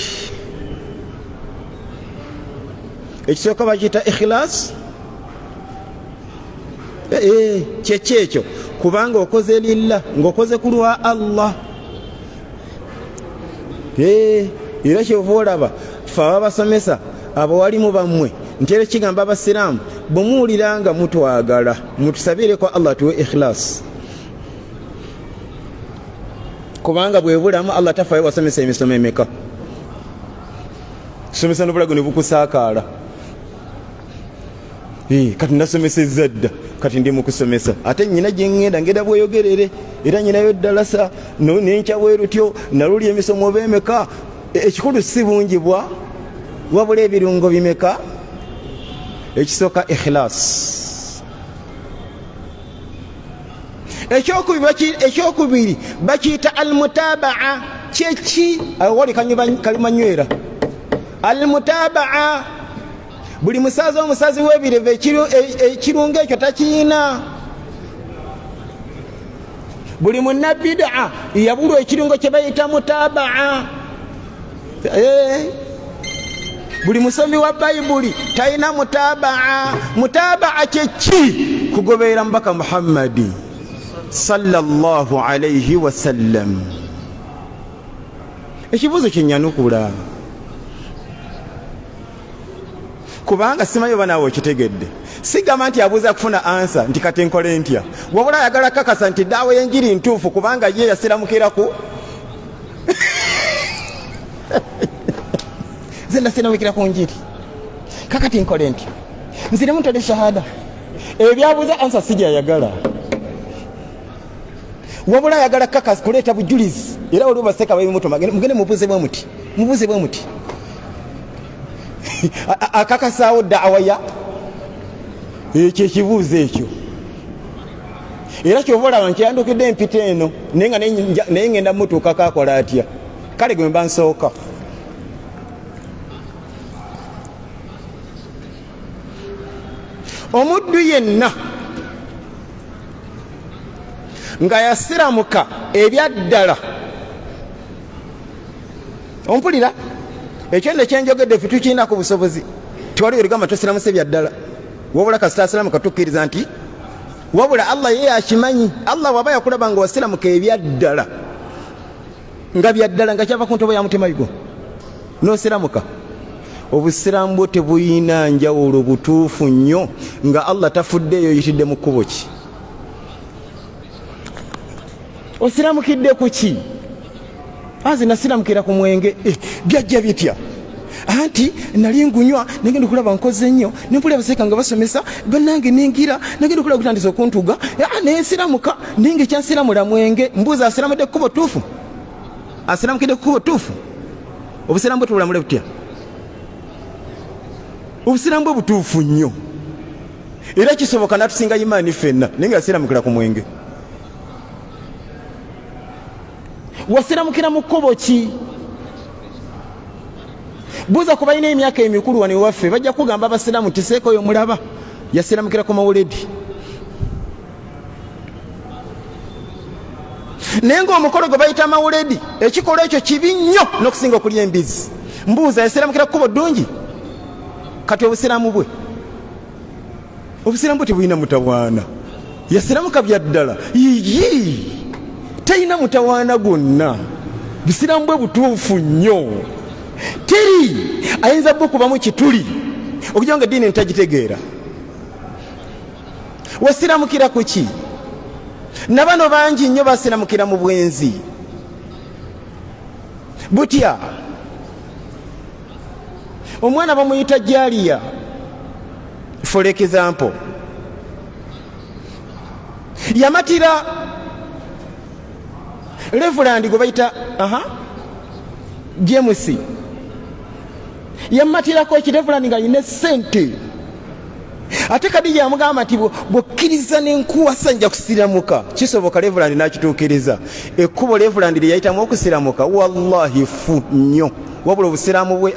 Speaker 1: Ekisooka bakiyita ikhilas. Kyeki ekyo? Kubanga okoze lillah, ng'okoze ku lwa Allah. Era kyova olaba fe ababasomesa abawalimu bammwe ntera kigamba abasiraamu, bwe muwulira nga mutwagala mutusabireko Allah tuwe ikhilas, kubanga bwebulamu Allah tafayo wasomesa emisomo emeka, somesa nobulago ne bukusaakaala. Kati nasomesezza dda, kati ndi mukusomesa, ate nyina gyeŋŋenda ngenda bweyogerere, era nyinayo ddalasa nenkya bwerutyo naluli emisomo oba emeka. Ekikulu si bungi bwa wabula ebirungo bimeka. Ekisooka ikhilas. Ekyokubiri bakiyita almutabaa. Kyeki? Awo wali kalumanywera almutabaa. Buli musazi omusazi w'ebirevu ekirungo ekyo takiina. Buli munnabidaa yabulwa ekirungo kye bayita mutabaa. Buli musomi wa Bayibuli talina mutabaa. Mutabaa kyeki? Kugoberera mubaka Muhammadi sallallahu alaihi wasallam. Ekibuuzo kyenyanukula, kubanga simanyi oba naawe okitegedde, sigamba nti abuuza kufuna answer nti kati nkole ntya, wabula ayagala kakasa nti daawa y'enjiri ntuufu, kubanga ye yasiramukiraku. Nze nasiramukira ku njiri, kakati nkole ntya? Nziremu ntole shahada? Ebyo byabuuza answer sijayagala, wabula ayagala kakasi kuleeta bujulizi. Era waliwo baseka babimutuma, mugende mubuuze bwe muti, mubuuze bwe muti, akakasaawo daawa ya ekyo ekibuuzo ekyo. Era kyova olaba nkyandukidde empita eno, naye nga naye ngenda mutuukako akola atya. Kale gwe mba nsooka omuddu yenna nga yasiramuka ebyaddala. Ompulira ekyo nno kyenjogedde, ffe tukirinako busobozi. Tiwaliwo ligamba tosiramuse bya ddala, wabula kasita asiramuka tukkiriza nti wabula Allah ye akimanyi. Allah waba yakulaba nga wasiramuka ebyaddala, nga byaddala, nga kyava ku ntobo ya mutima gwo nosiramuka, obusiraamu bwo tebuyina njawulo, butuufu nnyo, nga Allah tafuddeeyo oyitidde mu kkubo ki, osiramukidde ku ki. Aze nasiramukira ku mwenge, byajja bitya? Anti nali ngunywa, nagenda okulaba nkoze nnyo, nempulira abaseeka nga basomesa bannange, nengira nagenda okulaba gutandise okuntuga, nensiramuka, naye nga ekyansiramula mwenge. Mbuuza, asiramudde kkubo ttuufu? Asiramukidde kkubo ttuufu? Obusiraamu bwe tubulamule butya? Obusiraamu bwe butuufu nnyo, era kisoboka natusinga imaani ffenna, naye nga yasiramukira ku mwenge. Wasiramukira mu kkubo ki? Buuza ku balina emyaka emikulu wano ewaffe, bajja kugamba abasiraamu nti seeka oyo mulaba yasiramukira ku mawuledi, naye ng'omukolo gwe bayita mawuledi, ekikolwa ekyo kibi nnyo n'okusinga okulya embizi. Mbuuza, yasiramukira ku kkubo ddungi? Kati obusiraamu bwe, obusiraamu bwe tebulina mutawaana. Yasiramuka bya ddala, yiyi, talina mutawaana gwonna, busiraamu bwe butuufu nnyo, teri ayinza bukubamu kituli okugira nga eddiini ntagitegeera. Wasiramukira ku ki? Nabano bangi nnyo basiramukira mu bwenzi. Butya? Omwana bamuyita Jaliya, for example, yamatira Reverend gwe bayita James, yamatirako eki Reverend nga alina sente, ate Kadija yamugamba nti bwokkiriza nenkuwasa nja kusiramuka. Kisoboka Reverend nakituukiriza. Ekkubo Reverend lye yayitamu okusiramuka, wallahi fu nnyo, wabula obusiraamu bwe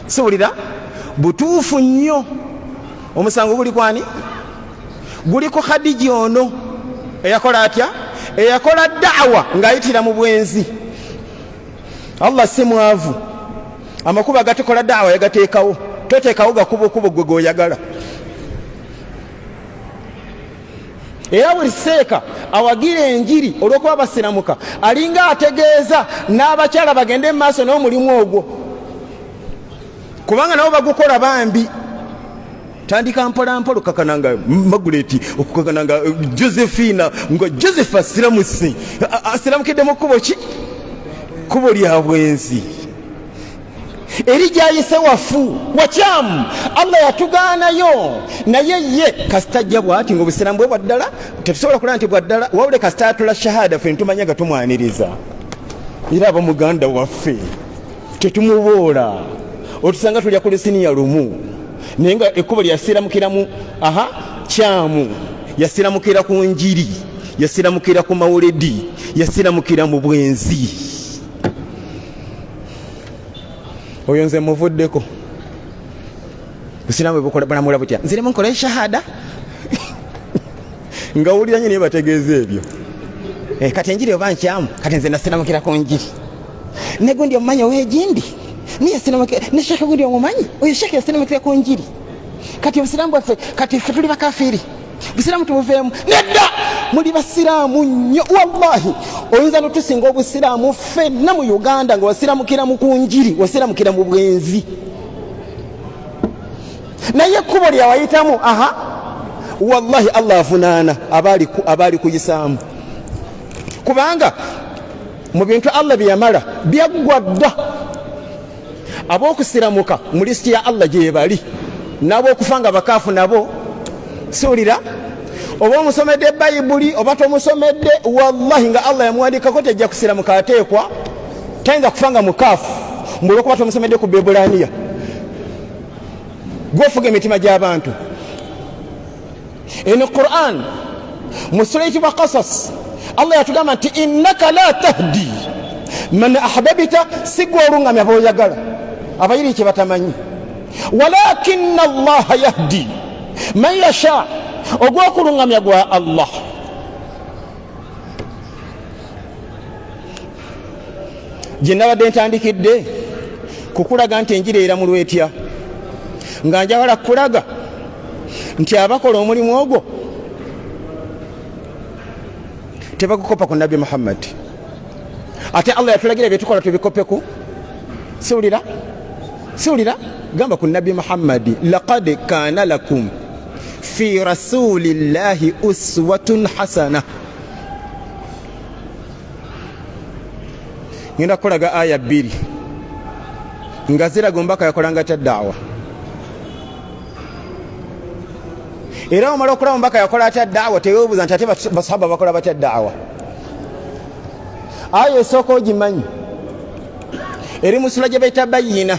Speaker 1: siwulira butuufu nnyo. Omusango guli kwani? Guli ku Khadija ono eyakola atya? Eyakola da'wa ng'ayitira mu bwenzi. Allah si mwavu, amakubo agatukola da'wa yagateekawo, toteekawo gakubokubo gwe goyagala. Era buli seeka awagira enjiri olw'okuba basiramuka, alinga ategeeza n'abakyala bagende mu maaso n'omulimu ogwo, kubanga nabo bagukola bambi. Tandika mpola mpola, okukakana nga Maguleti, okukakana nga Josephina, nga Joseph asiramuse, asiramukidde mu kkubo ki? Kkubo lya bwenzi, eri gyayise wafu wakyamu, Allah yatugaanayo. Naye ye kasita ajja bwati nga obusiraamu bwe bwaddala, tetusobola kulaba nti bwaddala, wabule kasita atula shahada, ffe ntumanya nga tumwaniriza, era aba muganda waffe, tetumuboola, otusanga tulya ku lusiniya lumu. Naye nga ekkubo lyasiramukiramu kyamu, yasiramukira ku njiri, yasiramukira ku mawuledi, yasiramukira mu bwenzi. Oyo nze muvuddeko. Busiraamu bwe bulamula butya? Nziremu nkole shahada nga wulira nyo, naye bategeeza ebyo. Kati enjiri oba nkyamu, kati nze nasiramukira ku njiri, ne gundi omumanyi ow'egindi niyasiramukira, ne shekhe gundi omumanyi oyo shekhe yasiramukira ku njiri, kati obusiraamu bwaffe, kati ffe tuli bakafiiri, busiraamu tubuveemu. Nedda, muli basiraamu nnyo, wallahi oyinza notusinga obusiraamu ffenna mu Uganda, nga wasiramukira mu ku njiri, wasiramukira mu bwenzi, naye ekkubo lyawayitamu wallahi Allah avunaana abaali kuyisaamu, kubanga mu bintu Allah bye yamala byaggwa dda. Ab'okusiramuka mu lisiti ya Allah gye bali, n'ab'okufa nga bakaafu nabo siwulira. Oba omusomedde Bayibuli oba tomusomedde, wallahi nga Allah yamuwandikako tejja kusiramuka, ateekwa tayinza kufa nga mukaafu mbu olwokuba tomusomedde ku Bebulaniya. Gwofuga emitima gy'abantu. Eno Quran mu sura eyitibwa Qasas, Allah yatugamba nti innaka la tahdi man ahbabita, si gwe olungamya boyagala, abayiri kye batamanyi, walakina Allaha yahdi man yasha, ogw'okulungamya gwa Allah. Gye nabadde ntandikidde kukulaga nti enjiri eramulwa etya, nga njagala kukulaga nti abakola omulimu ogwo tebagukopa ku Nabbi Muhammad. Ate Allah yatulagira byetukola tubikopeku. Siwulira, siwulira, gamba ku Nabbi Muhammadi, laqad kana lakum fi rasulillahi uswatun hasana. Ngenda kukolaga aya bbiri nga ziraga omubaka yakolanga atya daawa. Era omala okulaba omubaka yakola atya daawa, tewebuuza nti ate basahaba bakola batya daawa. Aya esooka ogimanyi, eri mu sula gye bayita Bayina.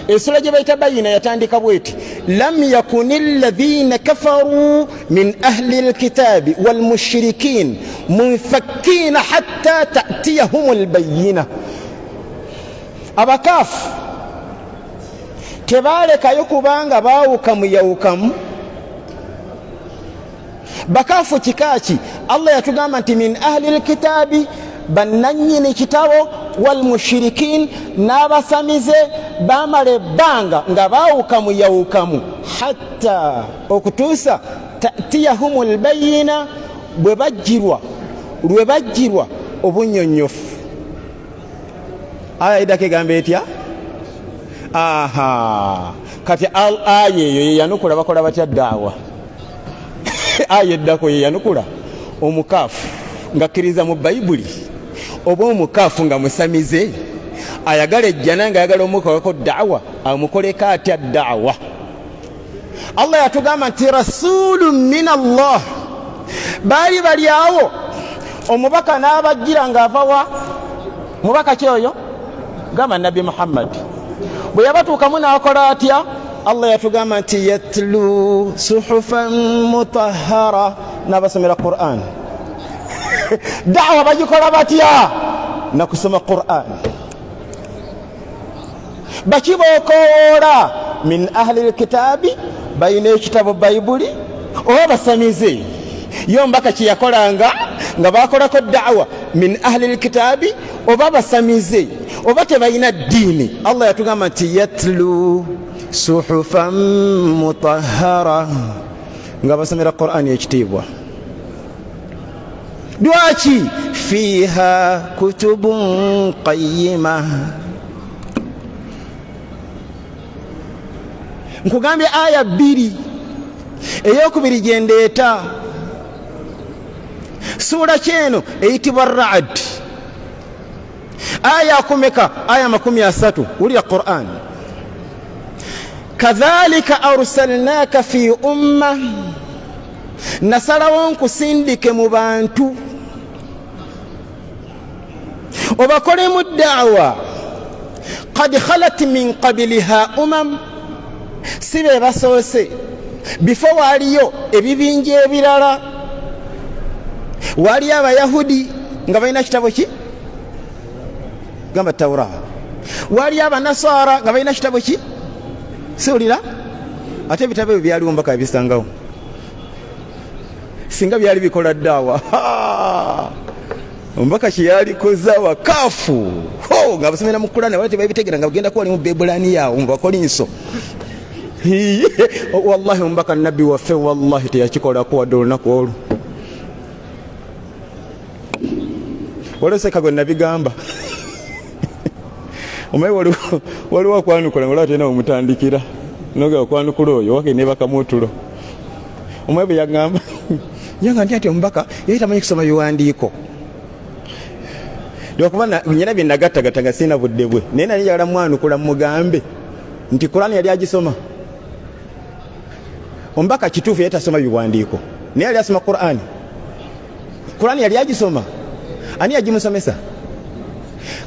Speaker 1: Esula gye bayita Bayina yatandika bweti: lam yakuni alladhina kafaru min ahli lkitabi walmushrikin munfakkina hatta tatiyahum albayina. Abakaafu tebalekayo kubanga baawukamu yawukamu. Bakaafu kikaaki? Allah yatugamba nti min ahli lkitaabi, bannannyini kitabo, walmushirikin, n'abasamize, bamala ebbanga nga baawukamu yawukamu, hatta okutuusa tatiyahum lbayina, bwe bajjirwa, lwe bajjirwa obunyonyofu. Aya eddako egamba etya? Aha, kati aya eyo yeyanukula bakola batya daawa. Aya eddako yeyanukula omukaafu ng'akkiriza mu Bayibuli, oba omukaafu nga musamize ayagala ejjana, nga ayagala omukolako daawa, amukoleko atya daawa? Allah yatugamba nti rasulu min Allah. Baali bali awo, omubaka n'abajjira ng'ava wa mubaka ki oyo? Gamba Nabbi Muhammad. Bwe yabatuukamu n'akola atya? Allah yatugamba nti yatlu suhufan mutahara, n'abasomera Quran. Dawa bagikola batya? Nakusoma Quran. Baki bokowoola? Min ahli lkitaabi, balina ekitabo Bayibuli, oba basamize. Ye omubaka kyeyakolanga nga bakolako dawa min ahli lkitaabi, oba basamize, oba tebalina ddiini. Allah yatugamba nti yatlu suhufan mutahara, nga basomera Qurani ekitiibwa. Lwaki? Fiiha kutubun qayima. Nkugambye aya bbiri, eyokubiri gyendeeta suula kyeno eyitibwa Raad, aya kumeka? Aya 30. Wulira Quran: kadhalika arsalnaka fi umma, nasalawo nkusindike mu bantu obakolemu daawa. Qad khalat min qabiliha umam, si be basoose, bifo waaliyo ebibinja ebirala. Waaliyo Abayahudi nga balina kitabo ki? Gamba Taura. Waaliyo Abanasara nga balina kitabo ki? Siwulira. Ate ebitabo ebyo byaliwo mbaka yabisangawo. Singa byali bikola daawa, omubaka kyeyalikoza wakafu nga basomera mu Kulani, wala tebabitegera nga bagenda kuba mu Bebulani yawo mu Bakolinso. Wallahi omubaka nabbi waffe wallahi teyakikolako wadde olunaku olwo. Waliwo seka gwe nabigamba, omanyi waliwo akwanukula nga olaba terina wemutandikira, noga okwanukula oyo wake nebakamu otulo. Omanyi bwe yagamba, yanga nti omubaka yali tamanyi kusoma biwandiiko, lwakuba nyina bye nagattagatta nga sirina budde bwe, naye nali njagala mwanukula mugambe nti Kurani yali agisoma. Omubaka kituufu yali tasoma biwandiiko, naye yali asoma Qurani. Qurani yali agisoma, ani yagimusomesa?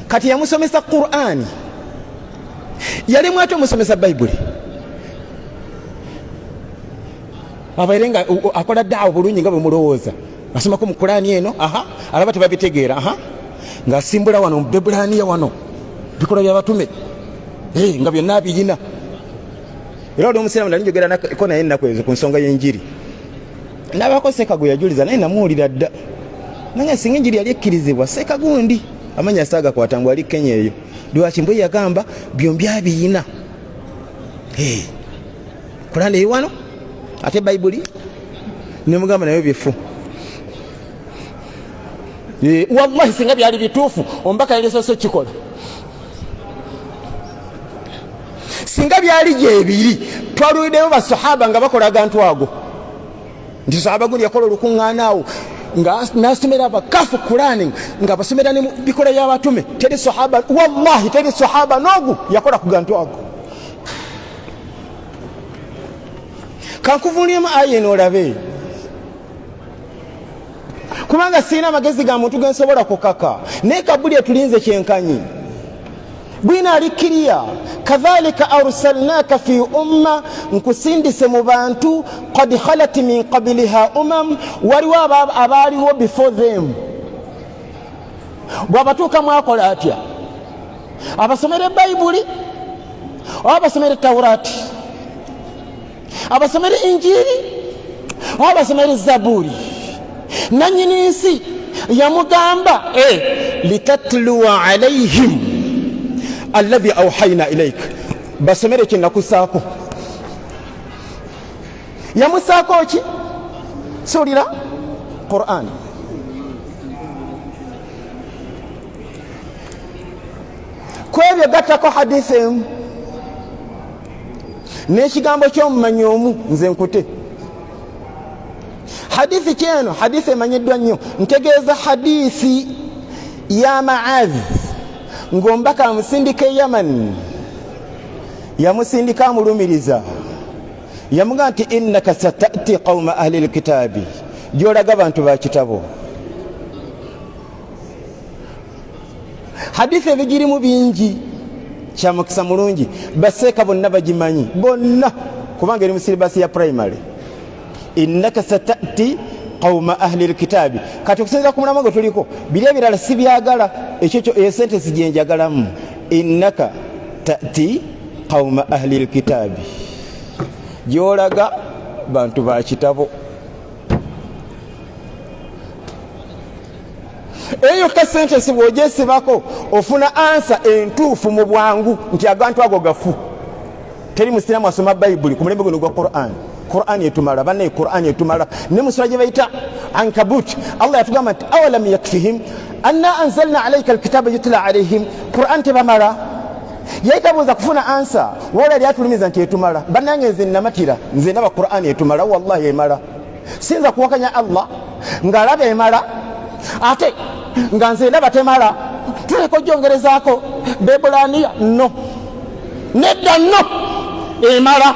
Speaker 1: Kati yamusomesa Qurani, yali mwate omusomesa Bayibuli, abaire nga akola daawa bulungi nga bwemulowooza, asomako mu Kurani eno, aha, alaba tebabitegeera, aha, ng'asimbula wano mu Bebulaniya wano bikolwa byabatume nga byonna abiyina. Era oli omusiraamu nali njogerako naye ennaku ezo ku nsonga y'enjiri, nabako seka gwe yajuliza, naye namuwulira dda nange singa enjiri yali ekkirizibwa seka gundi. Amanya saagakwata mbu ali Kenya eyo. Lwaki mbu yagamba byombi abiyina. Hey. Kurani eri wano ate Bayibuli nemugamba nayo bifu. Wallahi singa byali bituufu omubaka yali soose kikola. Singa byali gyebiri twalwiddeyo basahaba nga bakola agantu ago. Nti sahaba gundi yakola olukuŋŋaana awo nga nasomera abakafu Kurani nga basomera ne bikola y'abatume. Teri sahaba, wallahi teri sahaba n'ogu yakola ku gantu ago. Kankuvunlyemu aya eno olabe, kubanga sirina amagezi ga muntu gensobola kukaka, naye kabuli etulinze kyenkanyi bwina ali kiriya. Kadhalika arsalnaka fi umma, nkusindise mu bantu. Qad khalat min qabliha umam, waliwo abaaliwo before them. Bw'abatuuka mwakola atya? Abasomere Bayibuli oba abasomere Taurati? Abasomere Injiri oba abasomere Zaburi? Nanyini nsi yamugamba litatluwa alaihim alladhi auhaina ilaik, basomere kyenakusaako. Yamusaako ki? Suulira Quran. Ku ebyo gattako hadisi emu n'ekigambo ky'omumanyi omu. Nze nkute hadithi kyeno, hadithi emanyiddwa nnyo. Ntegeeza hadithi ya Maadh ng'omubaka amusindika e Yaman. Yamusindika amulumiriza, yamugamba nti innaka satati qauma ahli lkitaabi, gyolaga bantu ba kitabo. Hadithi ebigirimu bingi, kyamukisa mulungi baseeka bonna bagimanyi bonna, kubanga eri mu syllabus ya primary. Innaka satati qauma ahli lkitaabi. Kati okusinzira ku mulamwa gwe tuliko, biri ebirala sibyagala, ekyo eyo sentence gyenjagalamu, innaka tati qauma ahli lkitaabi, gyolaga bantu ba kitabo. Eyo yokka sentence bw'ogyesibako ofuna answer entuufu mu bwangu nti agantu ago gafu. Teri musiraamu asoma Bayibuli ku mulembe guno gwa Quran. Quran etumala bannaye, Quran etumala. Ne musula gye bayita Ankabut, Allah yatugamba nti awalam yakfihim anna anzalna alaika alkitaba yutla alaihim. Quran tebamala? Yali tabuuza kufuna answer, wala yali atulumiza nti etumala. Bannange, nze namatira, nze ndaba Quran etumala, wallahi emala. Sinza kuwakanya Allah ng'alaba emala, ate nga nze ndaba temala, tuleka ojongerezaako bebulaniya. No, nedda, no, emala.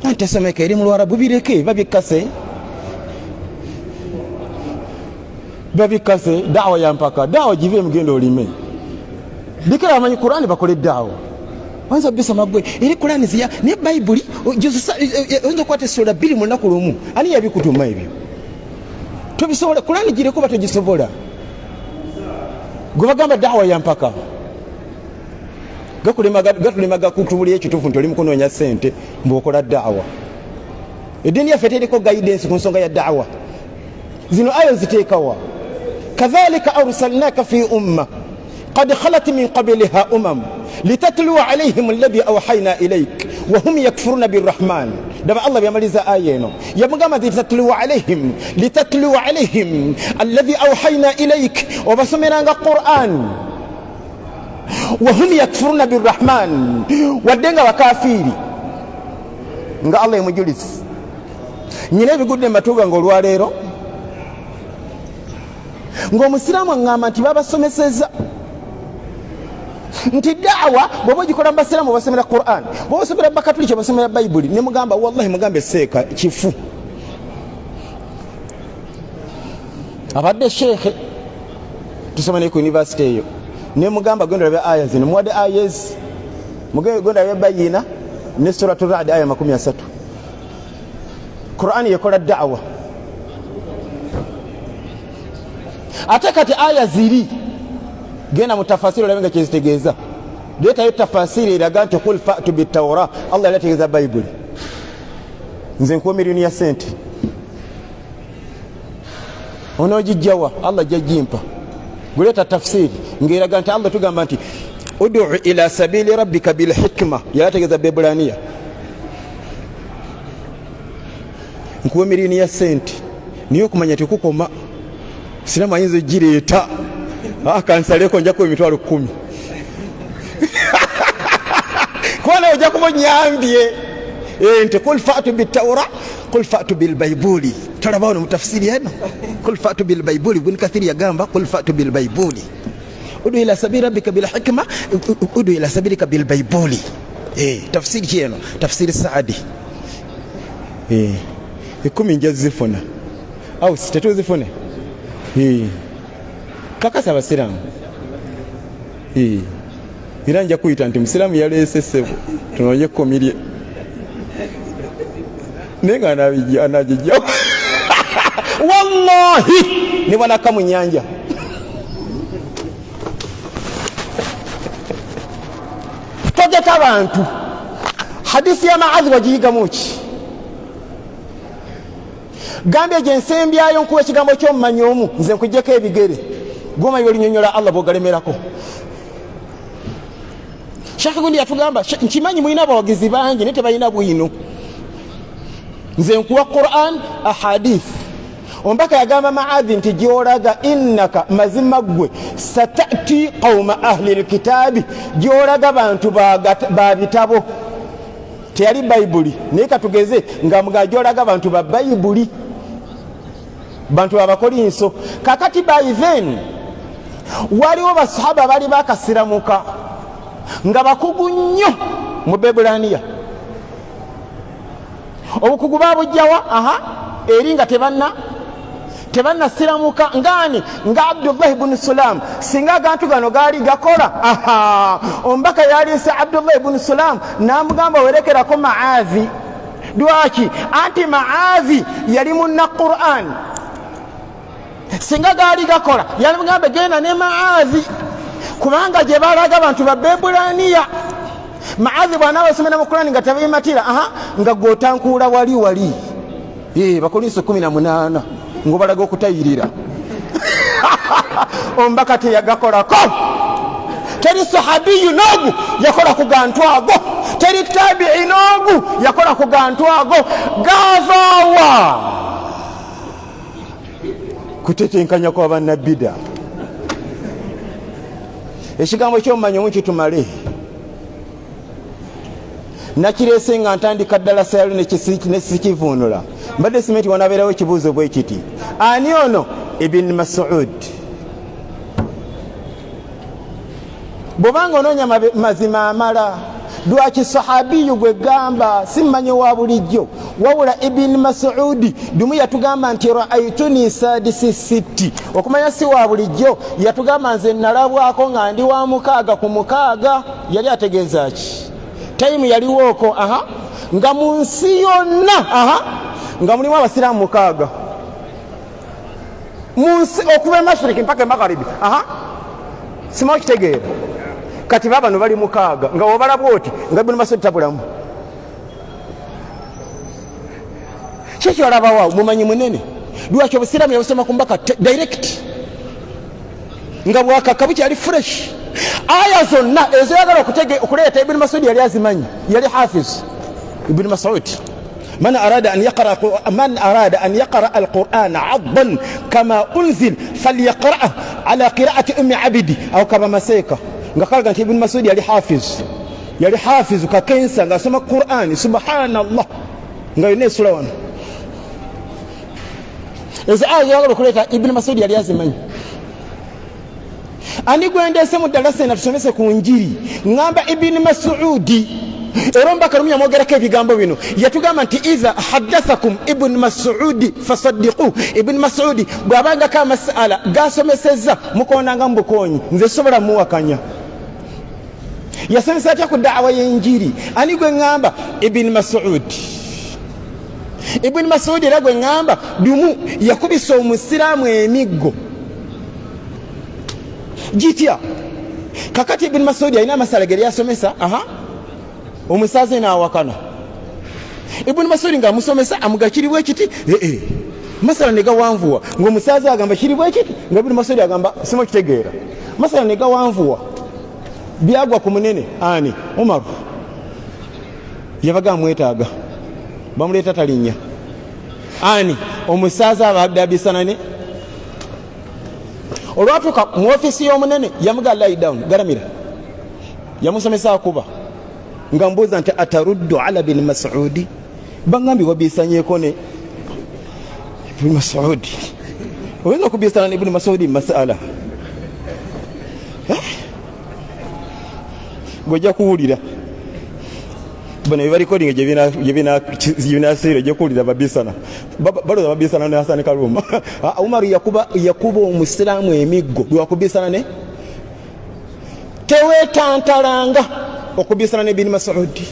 Speaker 1: Antesomeka eri mu Lwarabu, bireke babikkase, babikkase. Dawa ya mpaka, dawa give mugenda olime bikira bamanyi Kurani bakole dawa. Oyinza obisoma gwe eri Kurani ziya, naye Bayibuli oyinza okukwata essuula 2 mu lunaku lumu. Ani yabikutuma ebyo? Tobisobola. Kurani gireko, batogisobola. Gwe bagamba dawa ya mpaka, gatulema gakutubulira ekituufu nti oli mukunoonya ssente mbwokola dawa. Eddiini yaffe teriko guidance ku nsonga ya dawa. Zino ayo ziteekawa? Kadhalika arsalnaka fi umma qad khalat min qabliha umam litatluwa alaihim alladhi awhayna ilaik wahum yakfuruna birrahman. Daba Allah byamaliza aya eno, yamugamba nti litatluwa alaihim, litatluwa alaihim alladhi awhayna ilaik, obasomeranga Quran, wahum yakfuruna birrahman, wadde nga bakafiiri. Nga Allah emujulizi, nyina ebigudde mumatu gange olwaleero ng'omusiraamu aŋŋamba nti babasomeseza nti daawa bw'oba ogikola mu basiraamu obasomera Quran, bw'oba osomera Bakatuliki obasomera Bayibuli. Ne mugamba wallahi mugambe seeka kifu. Abadde sheekhe tusoma naye ku university eyo, ne mugamba genda olabe aya zino. Muwadde aya ezi, genda olabe Bayina ne Suratu Radi aya 30. Qurani yekola daawa. Ate kati aya ziri, genda mu tafasiri olabe nga kyezitegeeza. Leetayo tafasiri eraga nti qul fatu bitaura, Allah yali ategeeza Bayibuli. Nze nkuwa miliyoni ya sente. Onoogijjawa? Allah ajja gimpa. Guleeta tafsiri ng'eraga nti Allah tugamba nti udu ila sabili rabbika bilhikma, yali ategeeza Bebulaniya. Nkuwa miliyoni ya sente naye okumanya tekukoma, siramu ayinza ogireeta kansaleko nja kuwa emitwalo 10 kuba nawe ojja kuba onyambye nti kul fatu bitaura kul fatu bilbaibuli. Tolaba wano mutafsiri eno kul fatu bilbaibuli, Ibn Kathir yagamba kul fatu bilbaibuli, udu ila sabili rabbika bilhikma, udu ila sabilika bilbaibuli. Tafsiri ki eno? Tafsiri Saadi. 10 nja zifuna au tetuzifune? Kakasa abasiraamu. Era nja kuyita nti musiraamu yaleese ssebo tunoonye ekkomi lye naye nga anagijjawo wallahi ne bwanakka mu nnyanja. Tojjako abantu. Hadisi ya Maadhi wagiyigamu ki? Gambye gye nsembyayo nkuwa ekigambo ky'omumanyi omu, nze nkuggyeko ebigere gwomanyi olinyonyola Allah bw'ogalemerako. Sheikh gundi yatugamba, nkimanyi mulina abawagizi bangi naye tebalina bwino. Nze nkuwa Quran ahadith. Omubaka yagamba Maadhi nti gy'olaga innaka mazima ggwe satati qauma ahli lkitaabi, gy'olaga bantu ba bitabo. Teyali Bayibuli naye katugeze nga mga gy'olaga bantu ba Bayibuli, bantu babakolinso. Kakati by then waliwo basahaba bali bakasiramuka nga bakugu nnyo mu Bebulaniya. Obukugu babujjawa? Aha, eri nga tebannasiramuka. Ngaani? Nga Abdullah ibn Salam. Singa agantu gano gaali gakola, aha, omubaka yaleese Abdullah ibn Salam n'amugamba werekerako Maadhi. Lwaki? Anti Maadhi yali munna Quran. Singa gaali gakola yalimugamba genda ne Maadhi, kubanga gye balaga bantu ba Bebulaniya. Maadhi bw'anaabasomera mu Kurani nga tebimatira, aha, nga gwotankuula wali wali Bakolinso 18 ng'obalaga okutayirira. Omubaka teyagakolako. Teri sahabiyu n'ogu yakola ku gantu ago, teri tabi'i n'ogu yakola ku gantu ago. Gavaawa kutetenkanya kwa bannabida. Ekigambo ky'omumanyi omu kitumale. Nakireese nga ntandika ddala sayalo nesikivuunula. Mbadde simenti wanabeerawo ekibuuzo bwe kiti, ani ono Ibn Mas'ud? Bw'obanga onoonya mazima amala, lwaki sahabiyu gwe gamba simmanyi wa bulijjo, wabula Ibn Mas'udi dumu yatugamba nti raaituni sadisi sitti. Okumanya si wa bulijjo, yatugamba nze nalabwako nga ndi wa 6 ku 6. Yali ategeeza ki? Tayimu yaliwooko, aha, nga mu nsi yonna, aha, nga mulimu abasiraamu 6 mu nsi okuva e Mashiriki mpaka e Magharibi. Aha, simanyi okitegeera. Kati babano bali 6 nga wobala bwoti nga Ibn Mas'ud tabulamu. Kiki olabawo mumanyi munene? Lwaki obusiraamu yabusoma ku mbaka direct nga bwakaka bukyali fresh. Aya zonna ezoyagala okuleeta Ibn Mas'ud yali azimanyi, yali hafiz Ibn Mas'ud. Man arada an yaqra man arada an yaqra al-Qur'an 'addan kama unzil falyaqra'ah ala qira'ati ummi abidi aw kama maseka. Nga kalaga nti Ibn Mas'ud yali hafiz, yali hafiz kakensa nga asoma Qur'an subhanallah nga yonna esula wano. Ezo aya zoyagala okuleeta Ibn Mas'ud yali azimanyi. Ani gwendeese mu ddalasa eno tusomese ku njiri? Ŋŋamba Ibn Mas'udi. Era omubaka lumu yamwogerako ebigambo bino, yatugamba nti idha haddathakum Ibn Mas'udi fasaddiqu. Ibn Mas'udi bw'abangako amasala gasomesezza mukoonanga mu bukoonyi, nze sobola muwakanya. Yasomesa atya ku daawa y'enjiri? Ani gwe ŋŋamba? Ibn Mas'udi. Ibn Mas'udi era gwe ŋŋamba dumu yakubisa omusiraamu emiggo gitya. Kakati Ibn Mas'udi alina amasala ge yasomesa, aha, omusaze n'awakana. Ibn Mas'udi ng'amusomesa amugakiribwa ekiti, Masala ne gawanvuwa ng'omusaaza agamba kiri bwe kiti, nga Ibuni Masudi agamba sima kitegeera. Masala ne gawanvuwa, byagwa ku munene ani? Umaru. Yabaga amwetaaga, bamuleeta talinnya. Ani omusaaza abadde abisana ne olwatuuka mu ofiisi y'omunene yamuga lie down, galamira. Yamusomesa akuba nga mbuuza nti ataruddu ala bin Masudi, bangambye wabisanyeko ne Ibn Masudi. Oyinza okubisana ne Ibn Masudi masala gojja kuwulira bano bebalikodinga gyebinasiira ojja kuwulira babisana balowooza babisana ne Hasani Kaluma. Umaru yakuba omusiraamu emiggo lwakubisana ne tewetantalanga okubisana ne Ibn Masudi.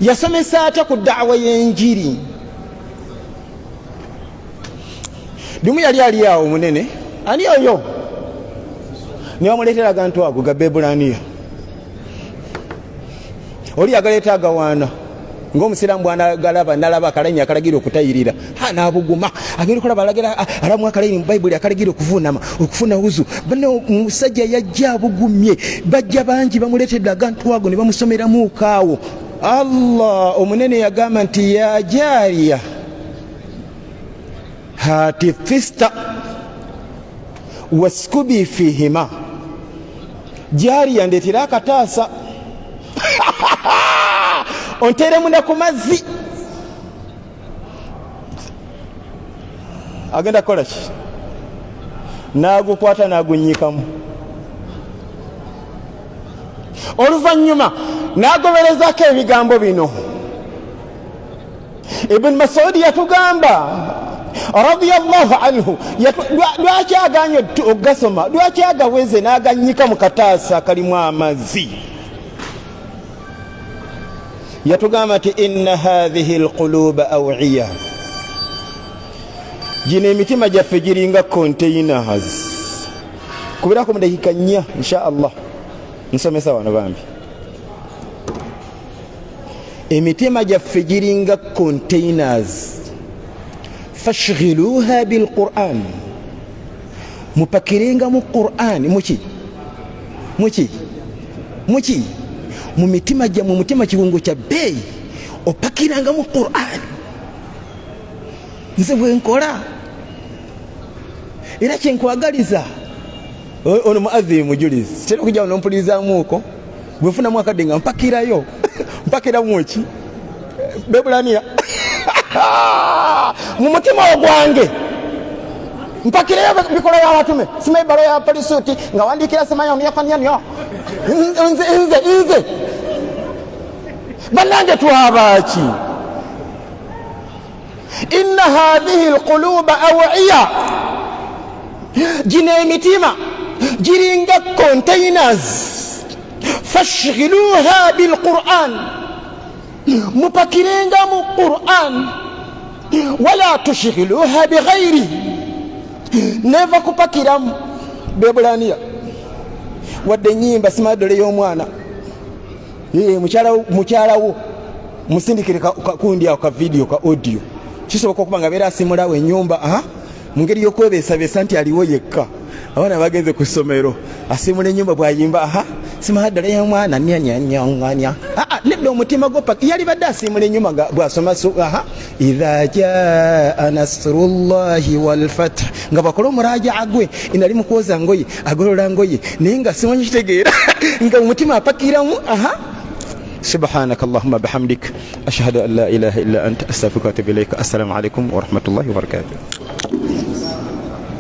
Speaker 1: Yasomesa atya ku da'wa y'enjiri? Lumu yali ali awo munene ani oyo nibamuleetera agantu ago ga Bebulaniya, oli agaleeta agawaana ng'omusiraamu bwanagalaba nalaba akalayini akalagira okutayirira n'abuguma agenda okulaba alagira alamu akalayini mu Bayibuli akalagira okuvuunama okufuna wuzu. Bano omusajja yajja abugumye, bajja bangi bamuleetedde agantu ago ne bamusomeramuuko awo. Allah omunene yagamba nti ya jaariya hati fista waskubi fihima, jaariya ndeetera akataasa onteeremu ne ku mazzi. Agenda kukola ki? N'agukwata n'agunnyikamu, oluvannyuma n'agoberezako ebigambo bino. Ibn Masudi yatugamba radiyallahu anhu, lwaki aganye okugasoma, lwaki agaweze n'agannyika mu kataasa akalimu amazzi? Yatugamba nti inna hathihi alquluba awiya, gino emitima gyaffe giringa containers. Kubirako mu dakiika 4 insha Allah nsomesa wano bambi. Emitima gyaffe giringa containers, fashghiluha bilquran, mupakirenga mu Quran muki muki muki mu mitima gyammwe. Mutima kirungo kya bbeeyi, opakiranga mu Quran. Nze bwenkola era kyenkwagaliza ono muadhiri mujulizi, tera okujja nompulirizamuuko bwenfunamu akadde nga mpakirayo mpakiramu ki Bebulaniya mu mutima ogwange, mpakirayo bikola y'abatume, sima ebbaluwa ya polisuuti nga wandiikira simayoniyokonyanyo. Nze nze nze bannange twabaaki? Inna hathihi alquluba awiya, gino emitima giringa containers, fashghiluha bilquran, mupakirenga mu Quran, wala tushghiluha bighairi. Neva kupakiramu Bebulaniya wadde enyimba simadole y'omwana mukyalawo musindikire kundi awo ka video ka audio. Kisoboka okuba nga abeera asimulawo ennyumba mu ngeri y'okwebeesabeesa nti aliwo yekka, abaana bagenze ku ssomero, asimula ennyumba bw'ayimba simaddala y'omwana nyanyanyanganya. Nedda, omutima gwo yali badde asimula ennyumba nga bw'asoma idha jaa nasrullahi walfath, nga bwakola omurajaa gwe inali mu kwoza ngoye, agolola ngoye, naye nga simanyi kitegeera nga omutima apakiramu. سبحانك اللهم بحمدك، أشهد أن لا إله إلا أنت، أستغفرك وأتوب إليك. السلام عليكم ورحمة الله وبركاته.